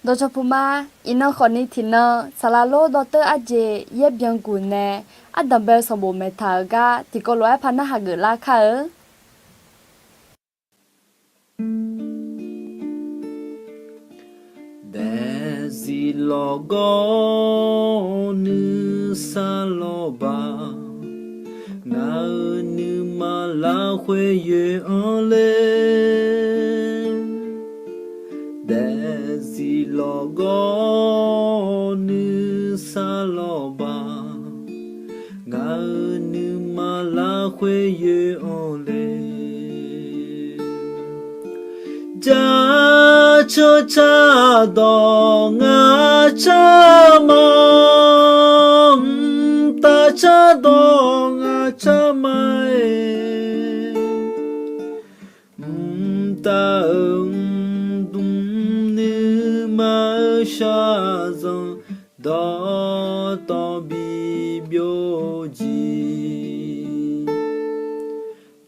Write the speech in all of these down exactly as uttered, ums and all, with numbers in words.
Dawqcawq puq ma. Iqnan khawfni tiqnan saqlaq lor dawrteur arjeq yaer byanguq nae ardanqbae-eu sanqbof maeqtaq-euq gar tiqkawv lof-aer par narhaq geuflar kar-eu. Daefzif lawqgawr nuisar lawqbaq, ngaq-euq nuima lafkhoer yoe-anr le. Daefzif lawqgawr nuisar lawqbaq, ngaq-euq nuima lafkhoer yoe-anr le. Jaceuq cardawq ngaq car ma, mqtav cardawq ngaq car ma-aer. Mqtav-euq mqdmq nuima-eu shaqzanq dawqtawv bibyov jeq.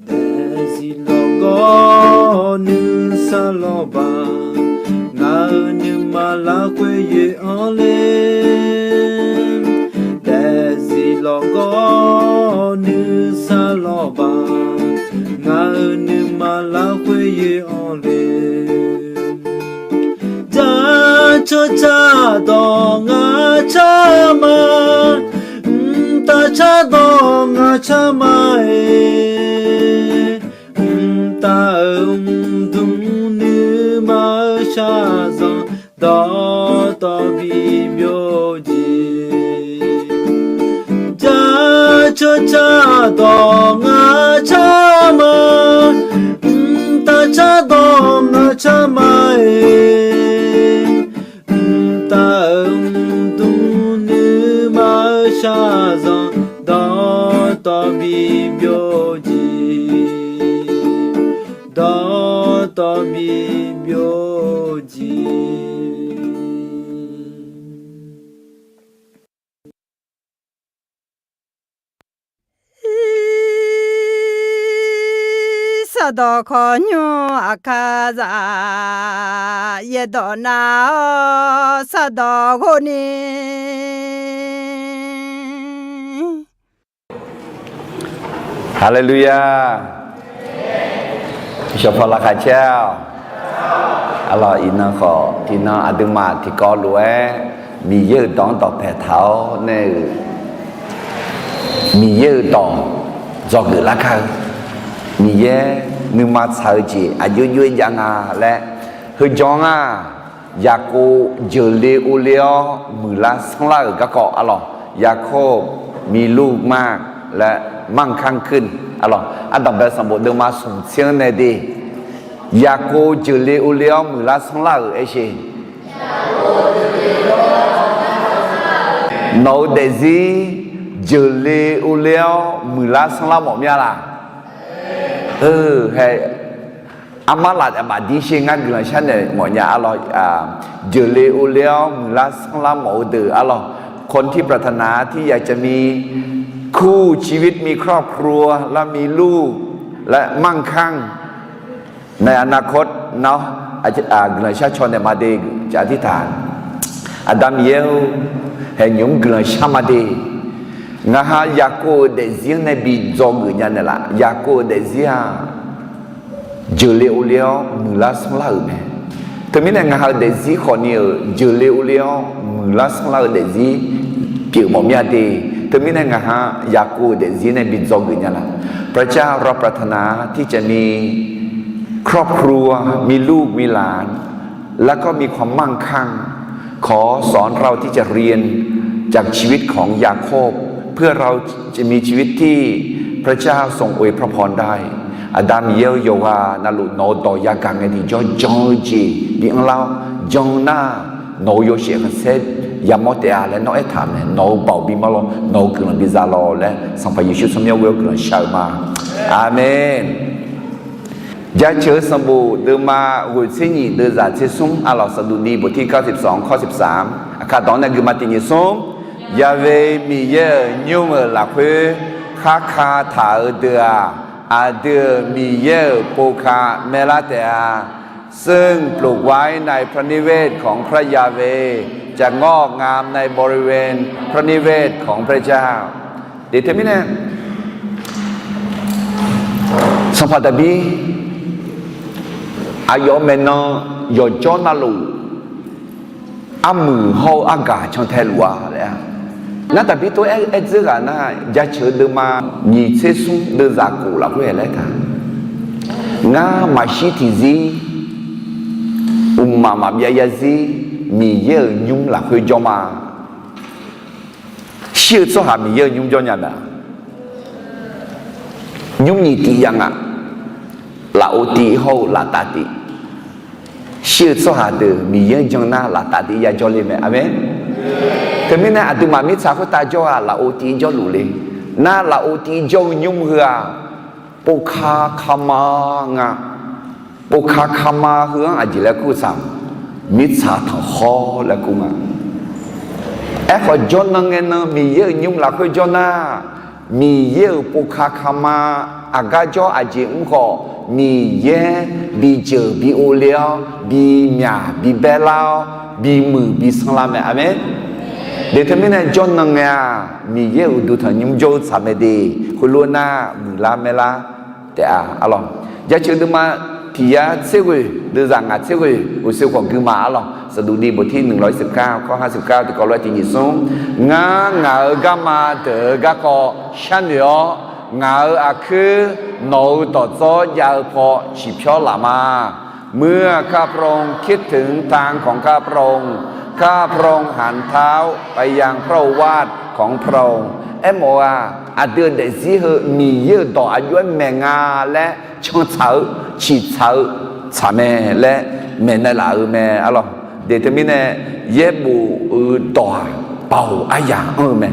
Daefzif lawqgawr nuisar lawqbaq, ngaq-euq nuima lafkhoer yoe-anr le. Daefzif lawqgawr nuisar lawqbaq, ngaq-euq nuima lafkhoer yoe-anr le. Jaceuq cardawq ngaq car ma, mqtav cardawq ngaq car ma-aer. Mqtav-euq mqdmq nuima-eu shaqzanq dawqtawv bibyov jeq. Jaceuq cardawq ngaq car ma, mqtav cardawq ngaq car ma-aer. Mqtav-euq mqdmq nuima-eu shaqzanq dawqtawv bibyov jeq, dawqtawv bibyov jeq. Sardawq khawqnymr aqkar zaq, yaerdawq nar-awr sardawq ghov ni. Haleluya! Shawqpaw laqkhaq caer-awq. Arlawq, iqnan khawf tiqnan aqduimaf tiqkawv lof-aer Miqyaer-euq dawq-anr dawqpae taq-awr nae-euq Miqyaer-euq dawq dzawgeuf lar kar-eu, Miqyaer nuima tsaq-eu jeq aqjox jov-aer jav nga laer, heujanr-aq, Yaqkov jeuqle ovle-awr muiqlar sanrlar-euq garkawv arlawq, Yaqkov, Miqlur mar laer, Manrkar keuv arlawq, ardanqbae sanqbof deuvma smq tser-anr nae de, Yaqkov jeuqle ovle-awr muiqlar sanrlar-euq aersheq. Nawq-euq daefzir jeuqle ovle-awr muiqlar sanrlar mawf mir-a laq? Heu, hae, armar laf aqbaf dir sher ngar guiqlanq sharnaeq mawfnya arlawq, jeuqle ovle-awr muiqlar sanrlar mawf-eu deuq arlawq, คนที่ปรารถนาที่อยากจะมีคู่ชีวิต มีครอบครัว แล้วมีลูก และมั่งคั่ง ในอนาคตเนาะ guiqlanq shar caw naeq ma de, จะอธิษฐาน Aqda Miqyaer-or, hae nymq-mr guiqlanq shar ma de. Ngaq ha Yaqkov-euq daefzir-anr nae bi dzawgeuf nya naeqlaf. Yaqkov-euq daefzir-aq, jeuqle ovle-awr muiqlar sanrlar-euq mae. Teumirnae ngaq ha-euq daefzir khawfni-euq jeuqle ovle-awr muiqlar sanrlar-eu daefzir pyeuf mawf mir-a de. Teumirnae ngaq ha Yaqkov-euq daefzir nae bi dzawgeuf nya laf. พระเจ้าเราปรารถนาที่จะมีครอบครัว มีลูก มีหลาน แล้วก็มีความมั่งคั่ง ขอสอนเราที่จะเรียนจากชีวิตของยาโคบ เพื่อเราจะมีชีวิตที่พระเจ้าทรงอวยพระพรได้ Aqda Miqyaer-or, yawqghaq navluf nawq-eu dawq yagaq ngae tiqjawr jan-eu jeq bi anrlar-awr, jan nar nawq-euq yawshaef khanqsaer yamawr taef-a laer nawr aertaq-euq mae. Nawq-euq baoq bi manr lawr, nawq-euq guiqlanq bi za lawr laer Sanqpaq Yeqsur tsawrmyanr ghoe-awr guiqlanq shar-eu ma. Aqmeq. Jaceuq-eu sanqbof deuvma ghoeq tser nyiq deuvzaq tser smr arlawq, สดุดีบทที่เก้าสิบสอง ข้อสิบสาม Aqkar dawq-anr nae guiqma tiq nyiq smr. Yaqve Miqyaer-euq nymr-euq lafkhoer kharka taq-eu deuq-aq, aqdui-euq Miqyaer-euq pov ka maerlar taef-a. ซึ่งปลูกไว้ในพระนิเวศของพระยาเวห์ จะงอกงามในบริเวณพระนิเวศของพระเจ้า Deuq teumirnae, sanqpaq Daqbir aqyawf maeqnan yawqjawr navluf armuiq hawr-eu argaq cantae luf-a laer-a. Ngar Daqbir tov-aer aer dzeur ghaq nar, Jaceuq-eu deuvma nyiq tser smr deuvzaq khof lafkhoer-aer laer taq, ngar maqshir tiqzir, uqmaq maqbyav yarzir, Miqyaer-euq nymr lafkhoer jawr ma. Shir-eu tsawrhaq Miqyaer-euq nymr jawr nya mae-a? Nymr nyiq tiv ya nga. Lafov tiv hawr-eu laftav tiv. Shir-eu tsawrhaq deuq Miqyaer-anr jan nar laftav tiv ya jawrle mae. Aqmeq. Teumirnae aqduimaf mirtsaq khoertav jawr-aq lafov tiv jawrluf le. Nar lafov tiv jawr-eu nymr heu-aq, povka kama nga. Povka kama heu-anr aqjeq laer kur-eu tsaq, mirtsaq tanqkhawr laer kur nga. Aerkhawf jawrnan ngae nan Miqyaer-euq nymr lafkhoer jawr nar, Miqyaer-euq povka kama aqgar jawr aqjeq mr khawf, Miqyaer bijeuq bi ov le-awr, bimyaq bibaer lar-awr, bimuiq bi sanr lar mae. Aqmeq. Deuq teumirnae jawrnan ngae-aq, Miqyaer uqduq tanqnymr jawr-eu tsaq mae de. Heulof nar muiqlar maerlar taef-a arlawq. Jaceuq deuvma tiq yar tser ghoeq deuvzaq ngaq tser ghoeq uqshoe khawf gui ma arlawq. Saqduqdi bawqtir nuiq lawq-ir siqkar kawr har siqkar tiqkawv lof-aer tiq nyiq smr. Ngar ngaq-euq garma deuq-eu garkawv sharnoeq-awr, ngaq-euq aqkuir nawq-euq dawqdzawr jav-eu paw ciqpyawr laf ma. เมื่อข้าพระองค์คิดถึงทางของข้าพระองค์ ข้าพระองค์หันเท้าไปยังพระโอวาทของพระองค์ Aermawf-eu-aq, aqdui-euq daefzir heu Miqyaer-euq dawq aqjox-aer maeq nga laer cantsaq-eu, ciqtsaq-eu tsaq mae laer maeqnaeq laf-eu mae arlawq. Deuq teumirnae yaerbof-eu dawq-aq, baoq aryaq anr-eu mae.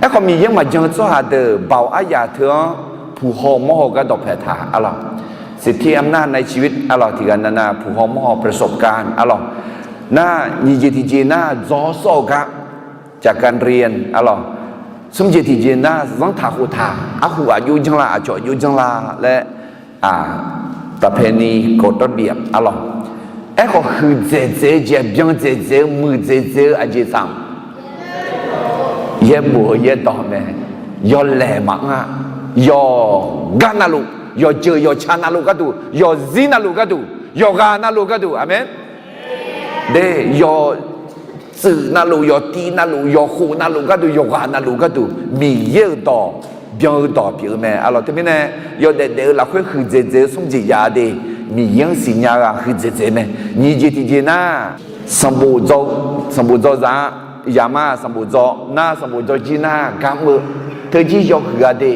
Aerkhawf Miqyaer maqjan-eu tsawrhaq deuq baoq aryaq teu-anr puq haw mawr haw gar dawqpae taq arlawq. สิทธิอำนาจในชีวิต arlawq, tiqghaq navnav puq haw mawr haw ประสบการณ์ arlawq. Nar nyiq jeq tiqjeq nar dzawr sawr-eu gar, jaqganrian arlawq. Smr jeq tiqjeq nar zanrtaq khoftaq arhu aqjox janrlar aqcawq aqjox janrlar laer, taqpaeni kawqdawrbiaf arlawq. Aerkhawf huiqdzaeq dzaeq-eu jeq, byan dzaeq dzaeq-eu, muiqdzaeq dzaeq-eu aqjeq tsaq-a. Yaerbof-eu yaerdawq mae. Yawlaeq maqanr-a. Yawqgar navluf, yawqjeuq yawqca navluf gharduq, yawqzir navluf gharduq, yawqghaq navluf gharduq. Aqmeq. De, yawqtsuif navluf, yawqtiv navluf, yawqkhof navluf gharduq, yawqghaq navluf gharduq Miqyaer-euq dawq byan-eu dawq pyeuf-eu mae arlawq. Teumirnae yawdaef daef-eu lafkhoer huiqdzaeq dzaeq-eu smr jeq yaf de, Miqyaer-anr siqnya-eu-aq huiqdzaeq dzaeq mae. Nyiq jeq tiqjeq nar, sanqbof dzaw, sanqbof dzaw zaq-a. Yaqma sanqbof dzaw nar, sanqbof dzaw jir nar gar mr-eu, teujir yawhuiq-a de.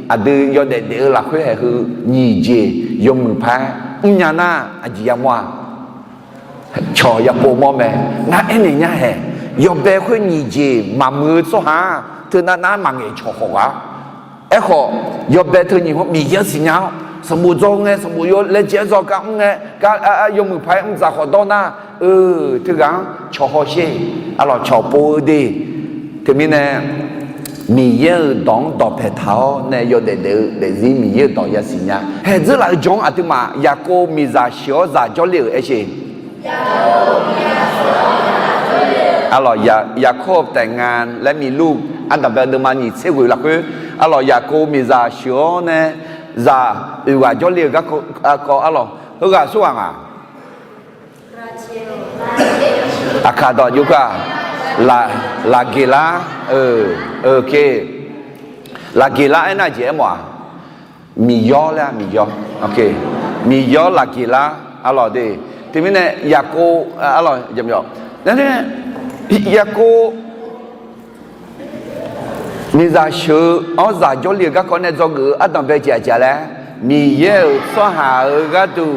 Aqdui yawdaef daef-eu lafkhoer haeq heu nyiq jeq yawmuiq paq-aer mrnya nar aqjeq yamawr-a. Cawq yapov mawr mae. Ngar aernaeq nya haeq, yawbae khoer nyiq jeq maqmuiq-eu tsawrhaq-aq, teunav nav-aer maqngaeq cawq khawf ghaq. Aerkhawf, yawbae teu nyiq hawr Miqyaer-anr siqnya-awr, sanqbof dzaw ngae, sanqbof yawlaejae-aer dzaw gar mr ngae, gar yawmuiq paq-aer mr dzaq khawf dawr nar, eu, teughaq-anr cawq hawsher, arlawq, cawq pov-eu de. Teumirnae Miqyaer-euq dawq-anr dawqpae taq-awr nae yawdaef daef-eu daefzir Miqyaer-euq dawq yasiq nya. Haeq dzeurlaf-eu jawr-anr aqduimaf Yaqkov miqzaq sheuq-awr zaq jawrle-euq aer sher. Arlawq, Yaqkov taef nga laer miq luf ardanqbae deuvma nyiq tser ghoeq lafkhoer, arlawq, Yaqkov miqzaq sheuq-awr nae zaq oeq ghaq jawrle-euq garkawv, arlawq, heughaq sawrghaq nga. Aqkaq dawq jov kar. Laqgeqlar, laqgeqlar aernar jeq aermawf-aq, miqyawr laer-a, miqyawr. Miqyawr laqgeqlar, arlawq de. Teumirnae Yaqkov, arlawq, Yaqkov miqzaq sheuq-awr zaq jawrle-euq garkawv nae dzawgeuf-eu ardanqbae jeq aqjeq laer, Miqyaer-euq tsawrhaq-euq gharduq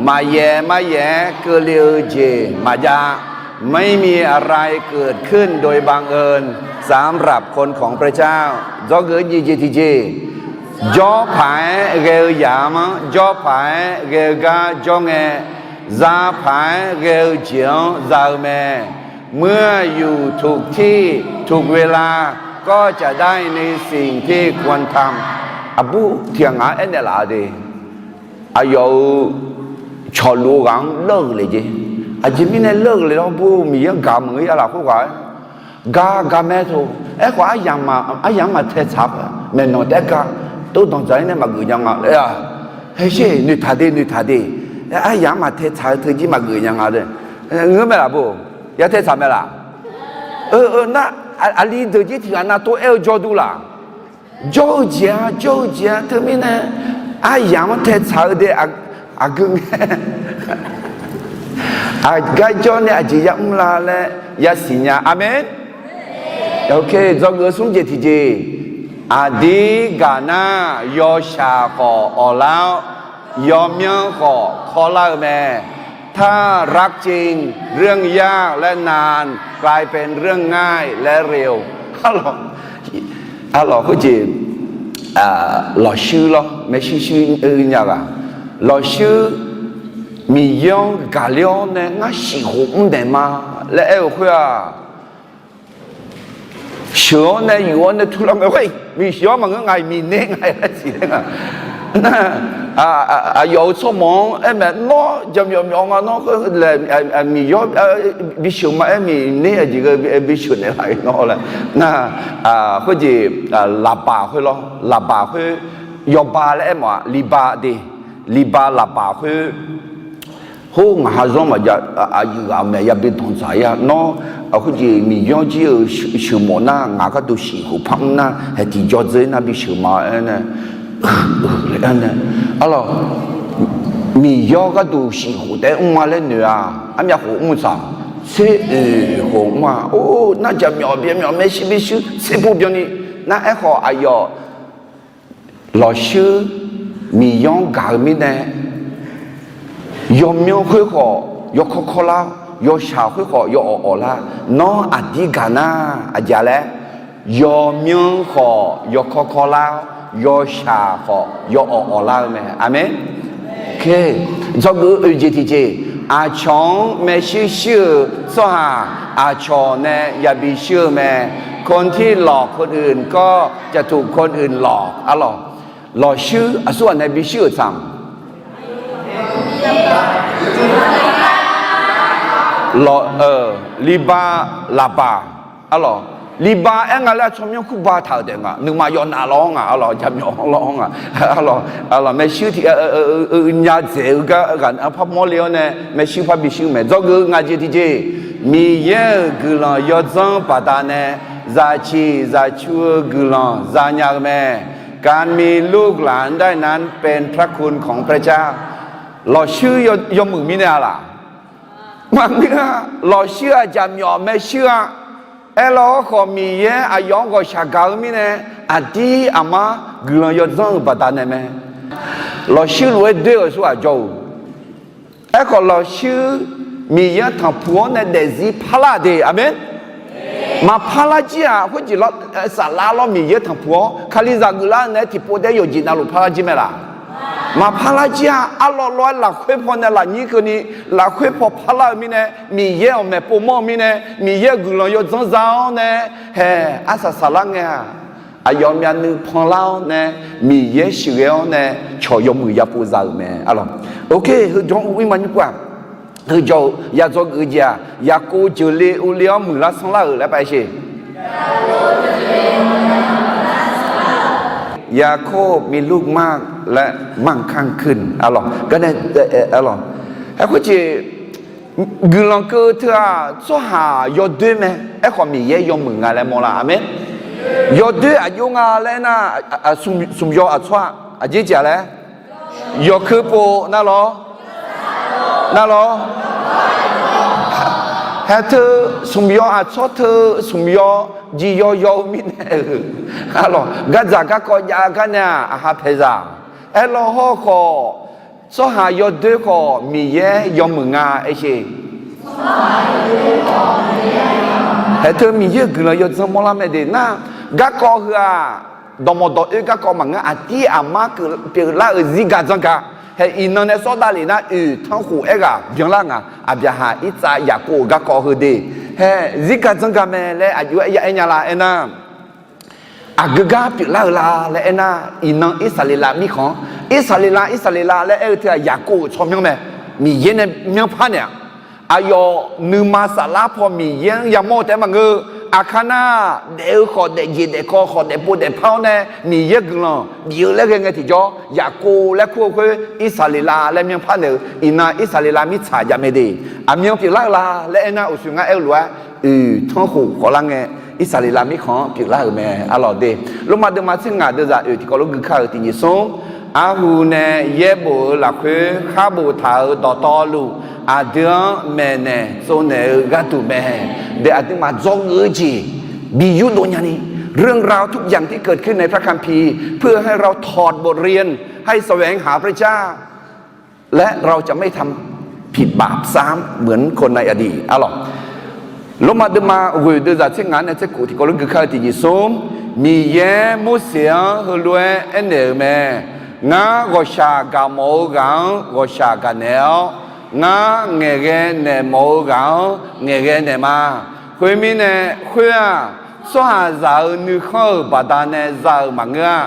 maqyaef maryaef-aer keuvle-eu jeq maqjav. ไม่มีอะไรเกิดขึ้นโดยบังเอิญสำหรับคนของพระเจ้า Dzawgeuf-eu nyiq jeq tiqjeq, jawr paq-aer ghae-eu yamq-anr jawr paq-aer ghae-eu gar jawr ngae, za paq-aer ghae-eu jeq-anr za-eu mae. เมื่ออยู่ถูกที่ถูกเวลาก็จะได้ในสิ่งที่ควรทำ Aqbur tiqghaq ngaq-anr aernaeq laf-a de. Aqyawf-euq khawfluf-eu ghaq-anr leur-euq le jeq. Aqjeq mirnae leur-euq le lawr, bu Miqyaer-anr gaq meuq-eu ya laf khoerghaq-aer, gar gar mae to. Aerkhawf, aryamq maqtae tsaq-a, maeqnanq taef-aer gar, tov danqdzaq-ir nae maqgeuf nya nga laer-a. Haesher, noeqtaq de, noeqtaq de. Aryamq-anr maqtae tsaq-eu teujir maqgeuf nya nga de. Ngeur mae laf bo, ya tae tsaq mae laf? Nar, aqli deuq jir tiq ghaq nav tov aer-eu jawr dur laf? Jawr-eu jeq-a, jawr-eu jeq-a. Teumirnae aryamq-anr tae tsaq-eu de aqgeu ngae, aqgar jawr nae aqjeq yamr la laer yasiq nya. Aqmeq. Dzawgeuf-eu smr jeq tiqjeq, aqdir gaq nar yawshaq khawf awqlar-awr, yawmyanr khawf kawrlar-eu mae. ถ้ารักจริง เรื่องยากและนาน กลายเป็นเรื่องง่ายและเร็ว. Arlawq, khoerjeq, lawqshuir lawr, maershuir shuir nya ghaq, lawqshuir Miqyaer-anr gaqler-awr nae ngar shif khof mr daeq ma laer aer-eu khoer-aq, sheuq-awr nae yuf-awr nae turlar ngae, khoer miqsheuq-awr maqngeur, ngaq-iq miqner nga laer siqler nga. Nar, aqyawf-euq tsawrmawq-anr aer mae, nawr jaqmyawf myawf nga, nawr khoer laer Miqyaer bisheuq ma aer, miqner aqjeq ghae bisheuq naeqlaf-ir nawr laer. Nar, khoerjeq, laqbaq khoer lawr, laqbaq khoer, yawba laer aermawf-aq, liba de, liba laqbaq khoer, hor, ngaq ha zanr maqjav, aqyuif ghaq maeq yabi danqdzaq-ir-a. Nawr khoerjeq Miqyaer jir-eu sheuqmawf nar, ngaq gharduq shif khof par mr nar, haeq tiqjawr dzeur nar bisheuq ma-aer nae, arlawq, Miqyaer gharduq shif khof taef-aer mr-a laer noeq-a. Armyav khof mr-eu tsaq, tser oeq khof mr-a. Or, nar jaqmyawf byanmyawf maershuir bishir tser pov byanni, nar aerkhawf aqyawf lawqshuir Miqyaer-anr gaq-eu mirnae, yawmyanr khoer khawf yawkawr kawrlar-awr, yawshaq khoer khawf yawawf awflar. Nawr aqdir gaq nar aqjeq laer, yawmyanr khawf yawkawr kawrlar-awr, yawshaq khawf yawawf awflar-eu mae. Aqmeq. Dzawgeuf-eu oeq jeq tiqjeq, aqcawq-anr maershuir shuir-euq tsawrhaq aqcawq nae yabi shuir-eu mae. คนที่หลอกคนอื่นก็จะถูกคนอื่นหลอก arlawq. Lawqshuir aqsurghaq nae bi shuir-euq tsaq, lawq, liba laqbaq, arlawq, liba aer nga laer tsawrmyanr kurba taq-euq taef nga, nuima yawf navlawr nga, arlawq, jaqmyawf lawr nga, arlawq, maershuir tiq, nya dzaeq-eu gar ghaq parmawr le-awr nae maershuir parbi shuir mae. Dzawgeuf-eu ngaq jeq tiqjeq, Miqyaer-euq guiqlanq yawdzanr baqdanae zaqciq zaqcu-eu guiqlanq zanya-eu mae. การมีลูกหลานได้นั้นเป็นพระคุณของพระเจ้า Lawqshuir yawmuiq mirnae-a laq? Maqngeur-a. Lawqshuir-aq jaqmyawf maershuir-a. Aerlawr khawf Miqyaer aqyawf-anr ghawqshaq gaq-eu mirnae, aqdir aqmar guiqlanq yawdzanr-eu baqdanae mae. Lawqshuir lof-aer doer-euq aqsurghaq jawr-eu. Aerkhawf lawqshuir Miqyaer-anr tanqpuq-awr nae daefzir parlar de. Aqmeq. Maqparlar jir-aq, khoerjeq lawr, saflar lawr Miqyaer tanqpuq-awr kalizaq geuflar naeq-aer tiqpov daef yawqjeq navluf parlar jir mae laq? Maqparlar jir-a. Arlawr lawr-aer lafkhoer paw nae lafnyir keuvni, lafkhoer paw parlar-eu mirnae, Miqyaer-euq maeqpov mawr-eu mirnae, Miqyaer-euq guiqlanq yawdzanr za-awr nae, haeq arsaq saflar ngae-aq, aqyawf myavnuiv panlar-awr nae, Miqyaer sheuqghae-awr nae, cawq yawmuiq yapov za-euq mae. Arlawq, ok, heujawr-anr uvir ma nymr pov-aq, heujawr-eu ya dzawgeuf-eu jeq-aq, Yaqkov jeuqle uvle-awr muiqlar sanrlar-euq laer pav sher. ยาโคบมีลูกมากและมั่งคั่งขึ้น Arlawq, garnae, arlawq, aerkhoer jeq guiqlanq keuv teu-aq, tsawrhaq yawdoer mae. Aerkhawf Miqyaer yawmuiq nga laer mawrlar. Aqmeq. Yawdoer aqjox nga laer nar, smq yawq aqtsawr-aq aqjeq jeq-a laer, yawkeuv pov nar lawr, nar lawr, haeq teu smq yawq aqtsawr teu smq yawq jeq yawyaw-eu mirnae-euq, arlawq, gardzaq garkawv jav garnae-aq, aqha paeqzaq. Aerlawr hawrkhawf, tsawrhaq yawdoer khawf Miqyaer yawmuiq nga aer sher. Haeq teu Miqyaer-euq guiqlanq yawdzanr mawrlar mae de nar, garkawv heu-aq, dawqmawq dawq oer garkawv maqngeur, aqdir aqmar pyeuflar-euq zirgaq dzanrgaq. Haeq iqnan nae sawr davlef nar, oeq tanrkhof aerghaq byanlar nga. Aqbyaqhaq, Irtsav, Yaqkov-euq garkawv heu de. Haeq zirgaq dzanrgaq mae laer aqjox-aer ya aer nya la aernar, aqgeu gar pyeuflar-eu la laer aernar, iqnan Irsaqleqlav mirkhanq-anr, Irsaqleqlav, Irsaqleqlav laer aer-eu teu-aq, Yaqkov-euq tsawrmyanr mae. Miqyaer nae myanrpar naeq-aq, aqyawf nuima saflar paw Miqyaer-anr yamawr-eu taef-aer maqngeur. Aqkar nar, daef-eu khawf daefjeq daefkawv khawf daefpov daefpar-awr nae Miqyaer guiqlanq bif-eu laer ghae ngae tiqjawr, Yaqkov laer kur-eu khoer Irsaqleqlav laer myanrpar naeq-eu iqnan Irsaqleqlav mirtsaq jav mae de. Aqmyan pyeuflar-eu la laer aernar, uqshoe ngar aer-eu lof-aer oeq tanrkhof khawflar ngae, Irsaqleqlav mirkhanq-anr pyeuflar-euq mae. Arlawq de, Lormav deuvma tser ngaq deuvzaq oeq tiqkawv lof gui kar-euq tiqnyif smr, arhu nae yaerbof-eu lafkhoer khar boftaq-euq dawqtawvluf, aqdui-anr maeqnaeq tsovnaeq-eu gharduq mae. De, aqduimaf dzawgeuf-eu jeq bi yurdov nyani, เรื่องราวทุกอย่างที่เกิดขึ้นในพระคัมภีร์ เพื่อให้เราถอดบทเรียน ให้แสวงหาพระเจ้า และเราจะไม่ทำผิดบาปซ้ำเหมือนคนในอดีต Arlawq, Lormav deuvma ghoeq deuvzaq tser ngaq nae tser khof tiqkawv lof gui kar-eu tiqnyif smr, Miqyaer Morseq-anr heulof-aer aernaeq-euq mae. Ngar ghawqshaq gaq mawf-eu ghaq-anr ghawqshaq gaqnaeq-awr, ngar ngaeqghae naeq mawf-eu ghaq-anr ngaeqghae naeq ma. Khoermirnae, khoer-aq, tsawrhaqzaq-euq nuikhanr-euq baqdanae za-eu maqngeur-a.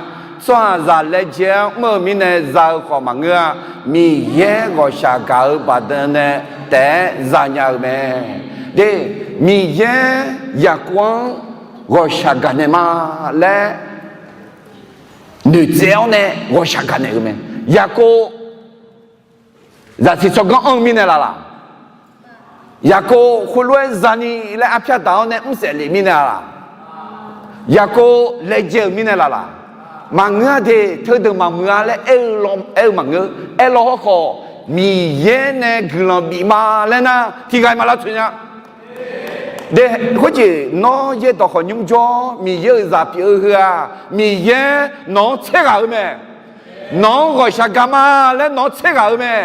Tsawrhaqzaq laejae-anr mr-eu mirnae za-eu khawf maqngeur-a. Miqyaer ghawqshaq gaq-eu baqdanae taef-aer zanya-eu mae. De, Miqyaer Yaqkov-anr ghawqshaq gaqnaeq ma laer noeqtsaev-awr nae ghawqshaq gaqnaeq-euq mae. Yaqkov zaqsiq tsawrganr anr-eu mirnae laf laq? Yaqkov khoerlof-aer zani laer arpyar daq-awr nae mrsaef lef mirnae laf laq? Yaqkov laejae-euq mirnae laf laq? Maqngeur-a de, teudeuq maqmuiq-a laer aer-eu law, aer-eu maqngeur. Aerlaw hawrkhawf, Miqyaer nae guiqlanq bif ma laer nar, tiqghaq-iq maq lavtsoeq nya. De, khoerjeq nawr yaerdawq khawf nymr jawr, Miqyaer-euq zaq pyeuf-eu heu-aq, Miqyaer nawq-anr tser ghaq-eu mae. Nawq-anr ghawqshaq gaq ma laer nawq-anr tser ghaq-eu mae.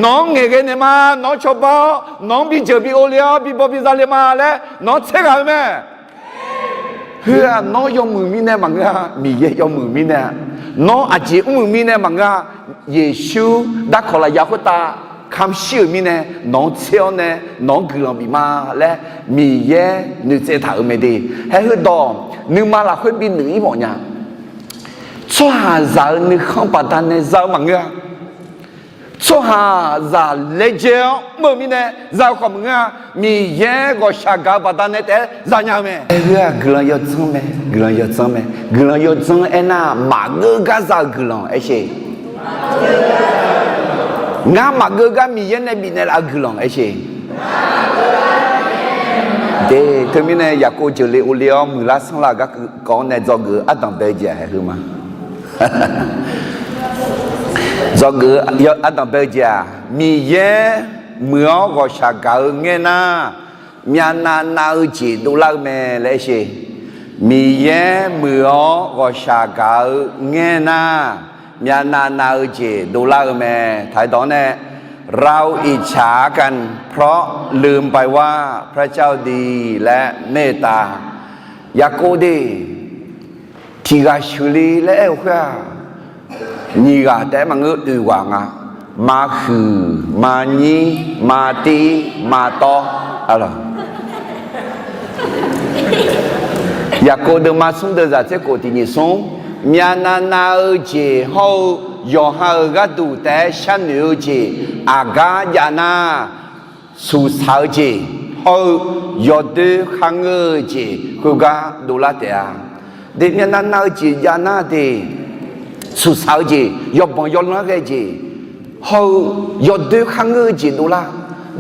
Nawq-anr ngaeqghae naeq ma, nawq-anr cawba-awr, nawq-anr bijeuq bi ovle-awr, bibaw biza le ma laer nawq-anr tser ghaq-eu mae. Heu-aq nawr yawmuiq mirnae maqngeur-a, Miqyaer yawmuiq mirnae-a. Nawr aqjeq mrmuiq mirnae maqngeur-a, Yeqsur darkawq lafyaq khoertav kamq shir-euq mirnae nawq-anr tser-awr nae nawq-anr guiqlanq bif ma laer Miqyaer noeqtsaev taq-euq mae de. Haer heudawq nuima lafkhoer binuif-ir mawf nya. Tsawrhaqzaq-euq nuikhanr baqdanae za-eu maqngeur-a. Tsawrhaqzaq laejae-anr mr-eu mirnae za-eu khawf maqngeur-a. Miqyaer ghawqshaq gaq-eu baqdanae taef-aer zanya-eu mae. Aer, heu-aq guiqlanq yawdzanr mae, guiqlanq yawdzanr mae. Guiqlanq yawdzanr aernar, maqgeur gar za-eu guiqlanq aersheq. Ngar maqgeur gar Miqyaer nae bifnaeq laf-eu guiqlanq aersheq. De, teumirnae Yaqkov jeuqle ovle-awr muiqlar sanrlar-eu garkawv-anr nae dzawgeuf-eu ardanq bae-eu jeq-aq haeq heu ma. Dzawgeuf-eu ardanq bae-eu jeq-aq, Miqyaer muiq-awr ghawqshaq gaq-eu ngaer nar, myavnav nav-eu jeq dovlar-eu mae laer aersheq. Miqyaer muiq-awr ghawqshaq gaq-eu ngaer nar, myavnav nav-eu jeq dovlar-eu mae. Taqdawq-anr nae, เราอิจฉากัน เพราะลืมไปว่าพระเจ้าดีและเมตตา Yaqkov de, tiqghaq sheuqle laer aer-eu khoer-aq, nyiq ghaq taef-aer maqngeur, oeq ghaq nga. Maqhuiq, maqnyir, maqtiv, maqtawv. Yaqkov deuvma smr deuvzaq tser khof tiqnyif smr, myavnav nav-eu jeq hawr-eu yawqha-euq gharduq taef-aer sharnoeq-eu jeq aqgar jav nar, suqsaq-eu jeq hawr-eu yawdoer kharngeur-eu jeq khoergar dovlar taef-a. De, myavnav nav-eu jeq jav nar de, suqsaq-eu jeq, yawbanq yawlanr ghae jeq hawr-eu yawdoer kharngeur-eu jeq dovlar.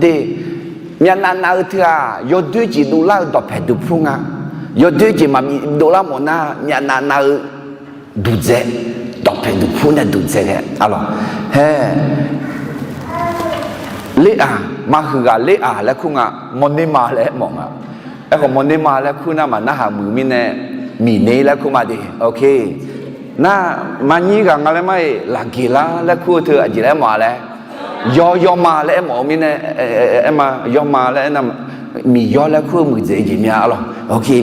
De, myavnav nav-eu teu-aq, yawdoer jeq dovlar-eu dawqpaeq duqpur nga. Yawdoer jeq maqbi dovlar mawf nar, myavnav nav-eu duqdzae, dawqpaeq duqpur nae duqdzae ghae arlawq. Haer, ler-aq, maqhuiq ghaq ler-aq laer kur nga, mawrner ma laer aermawf nga. Aerkhawf mawrner ma laer kur nar maqnarhaq muiq mirnae, miqner laer kur ma de. Nar, maqnyir ghaq nga laer mar-iq lafgeq lar laer kur-eu teu aqjeq laer aermawf-a laer, yawr yawma laer aermawf-eu mirnae, aerma yawma laer aernar, miqyawr laer kur-eu muiqdzaeq-eu jeq mya arlawq.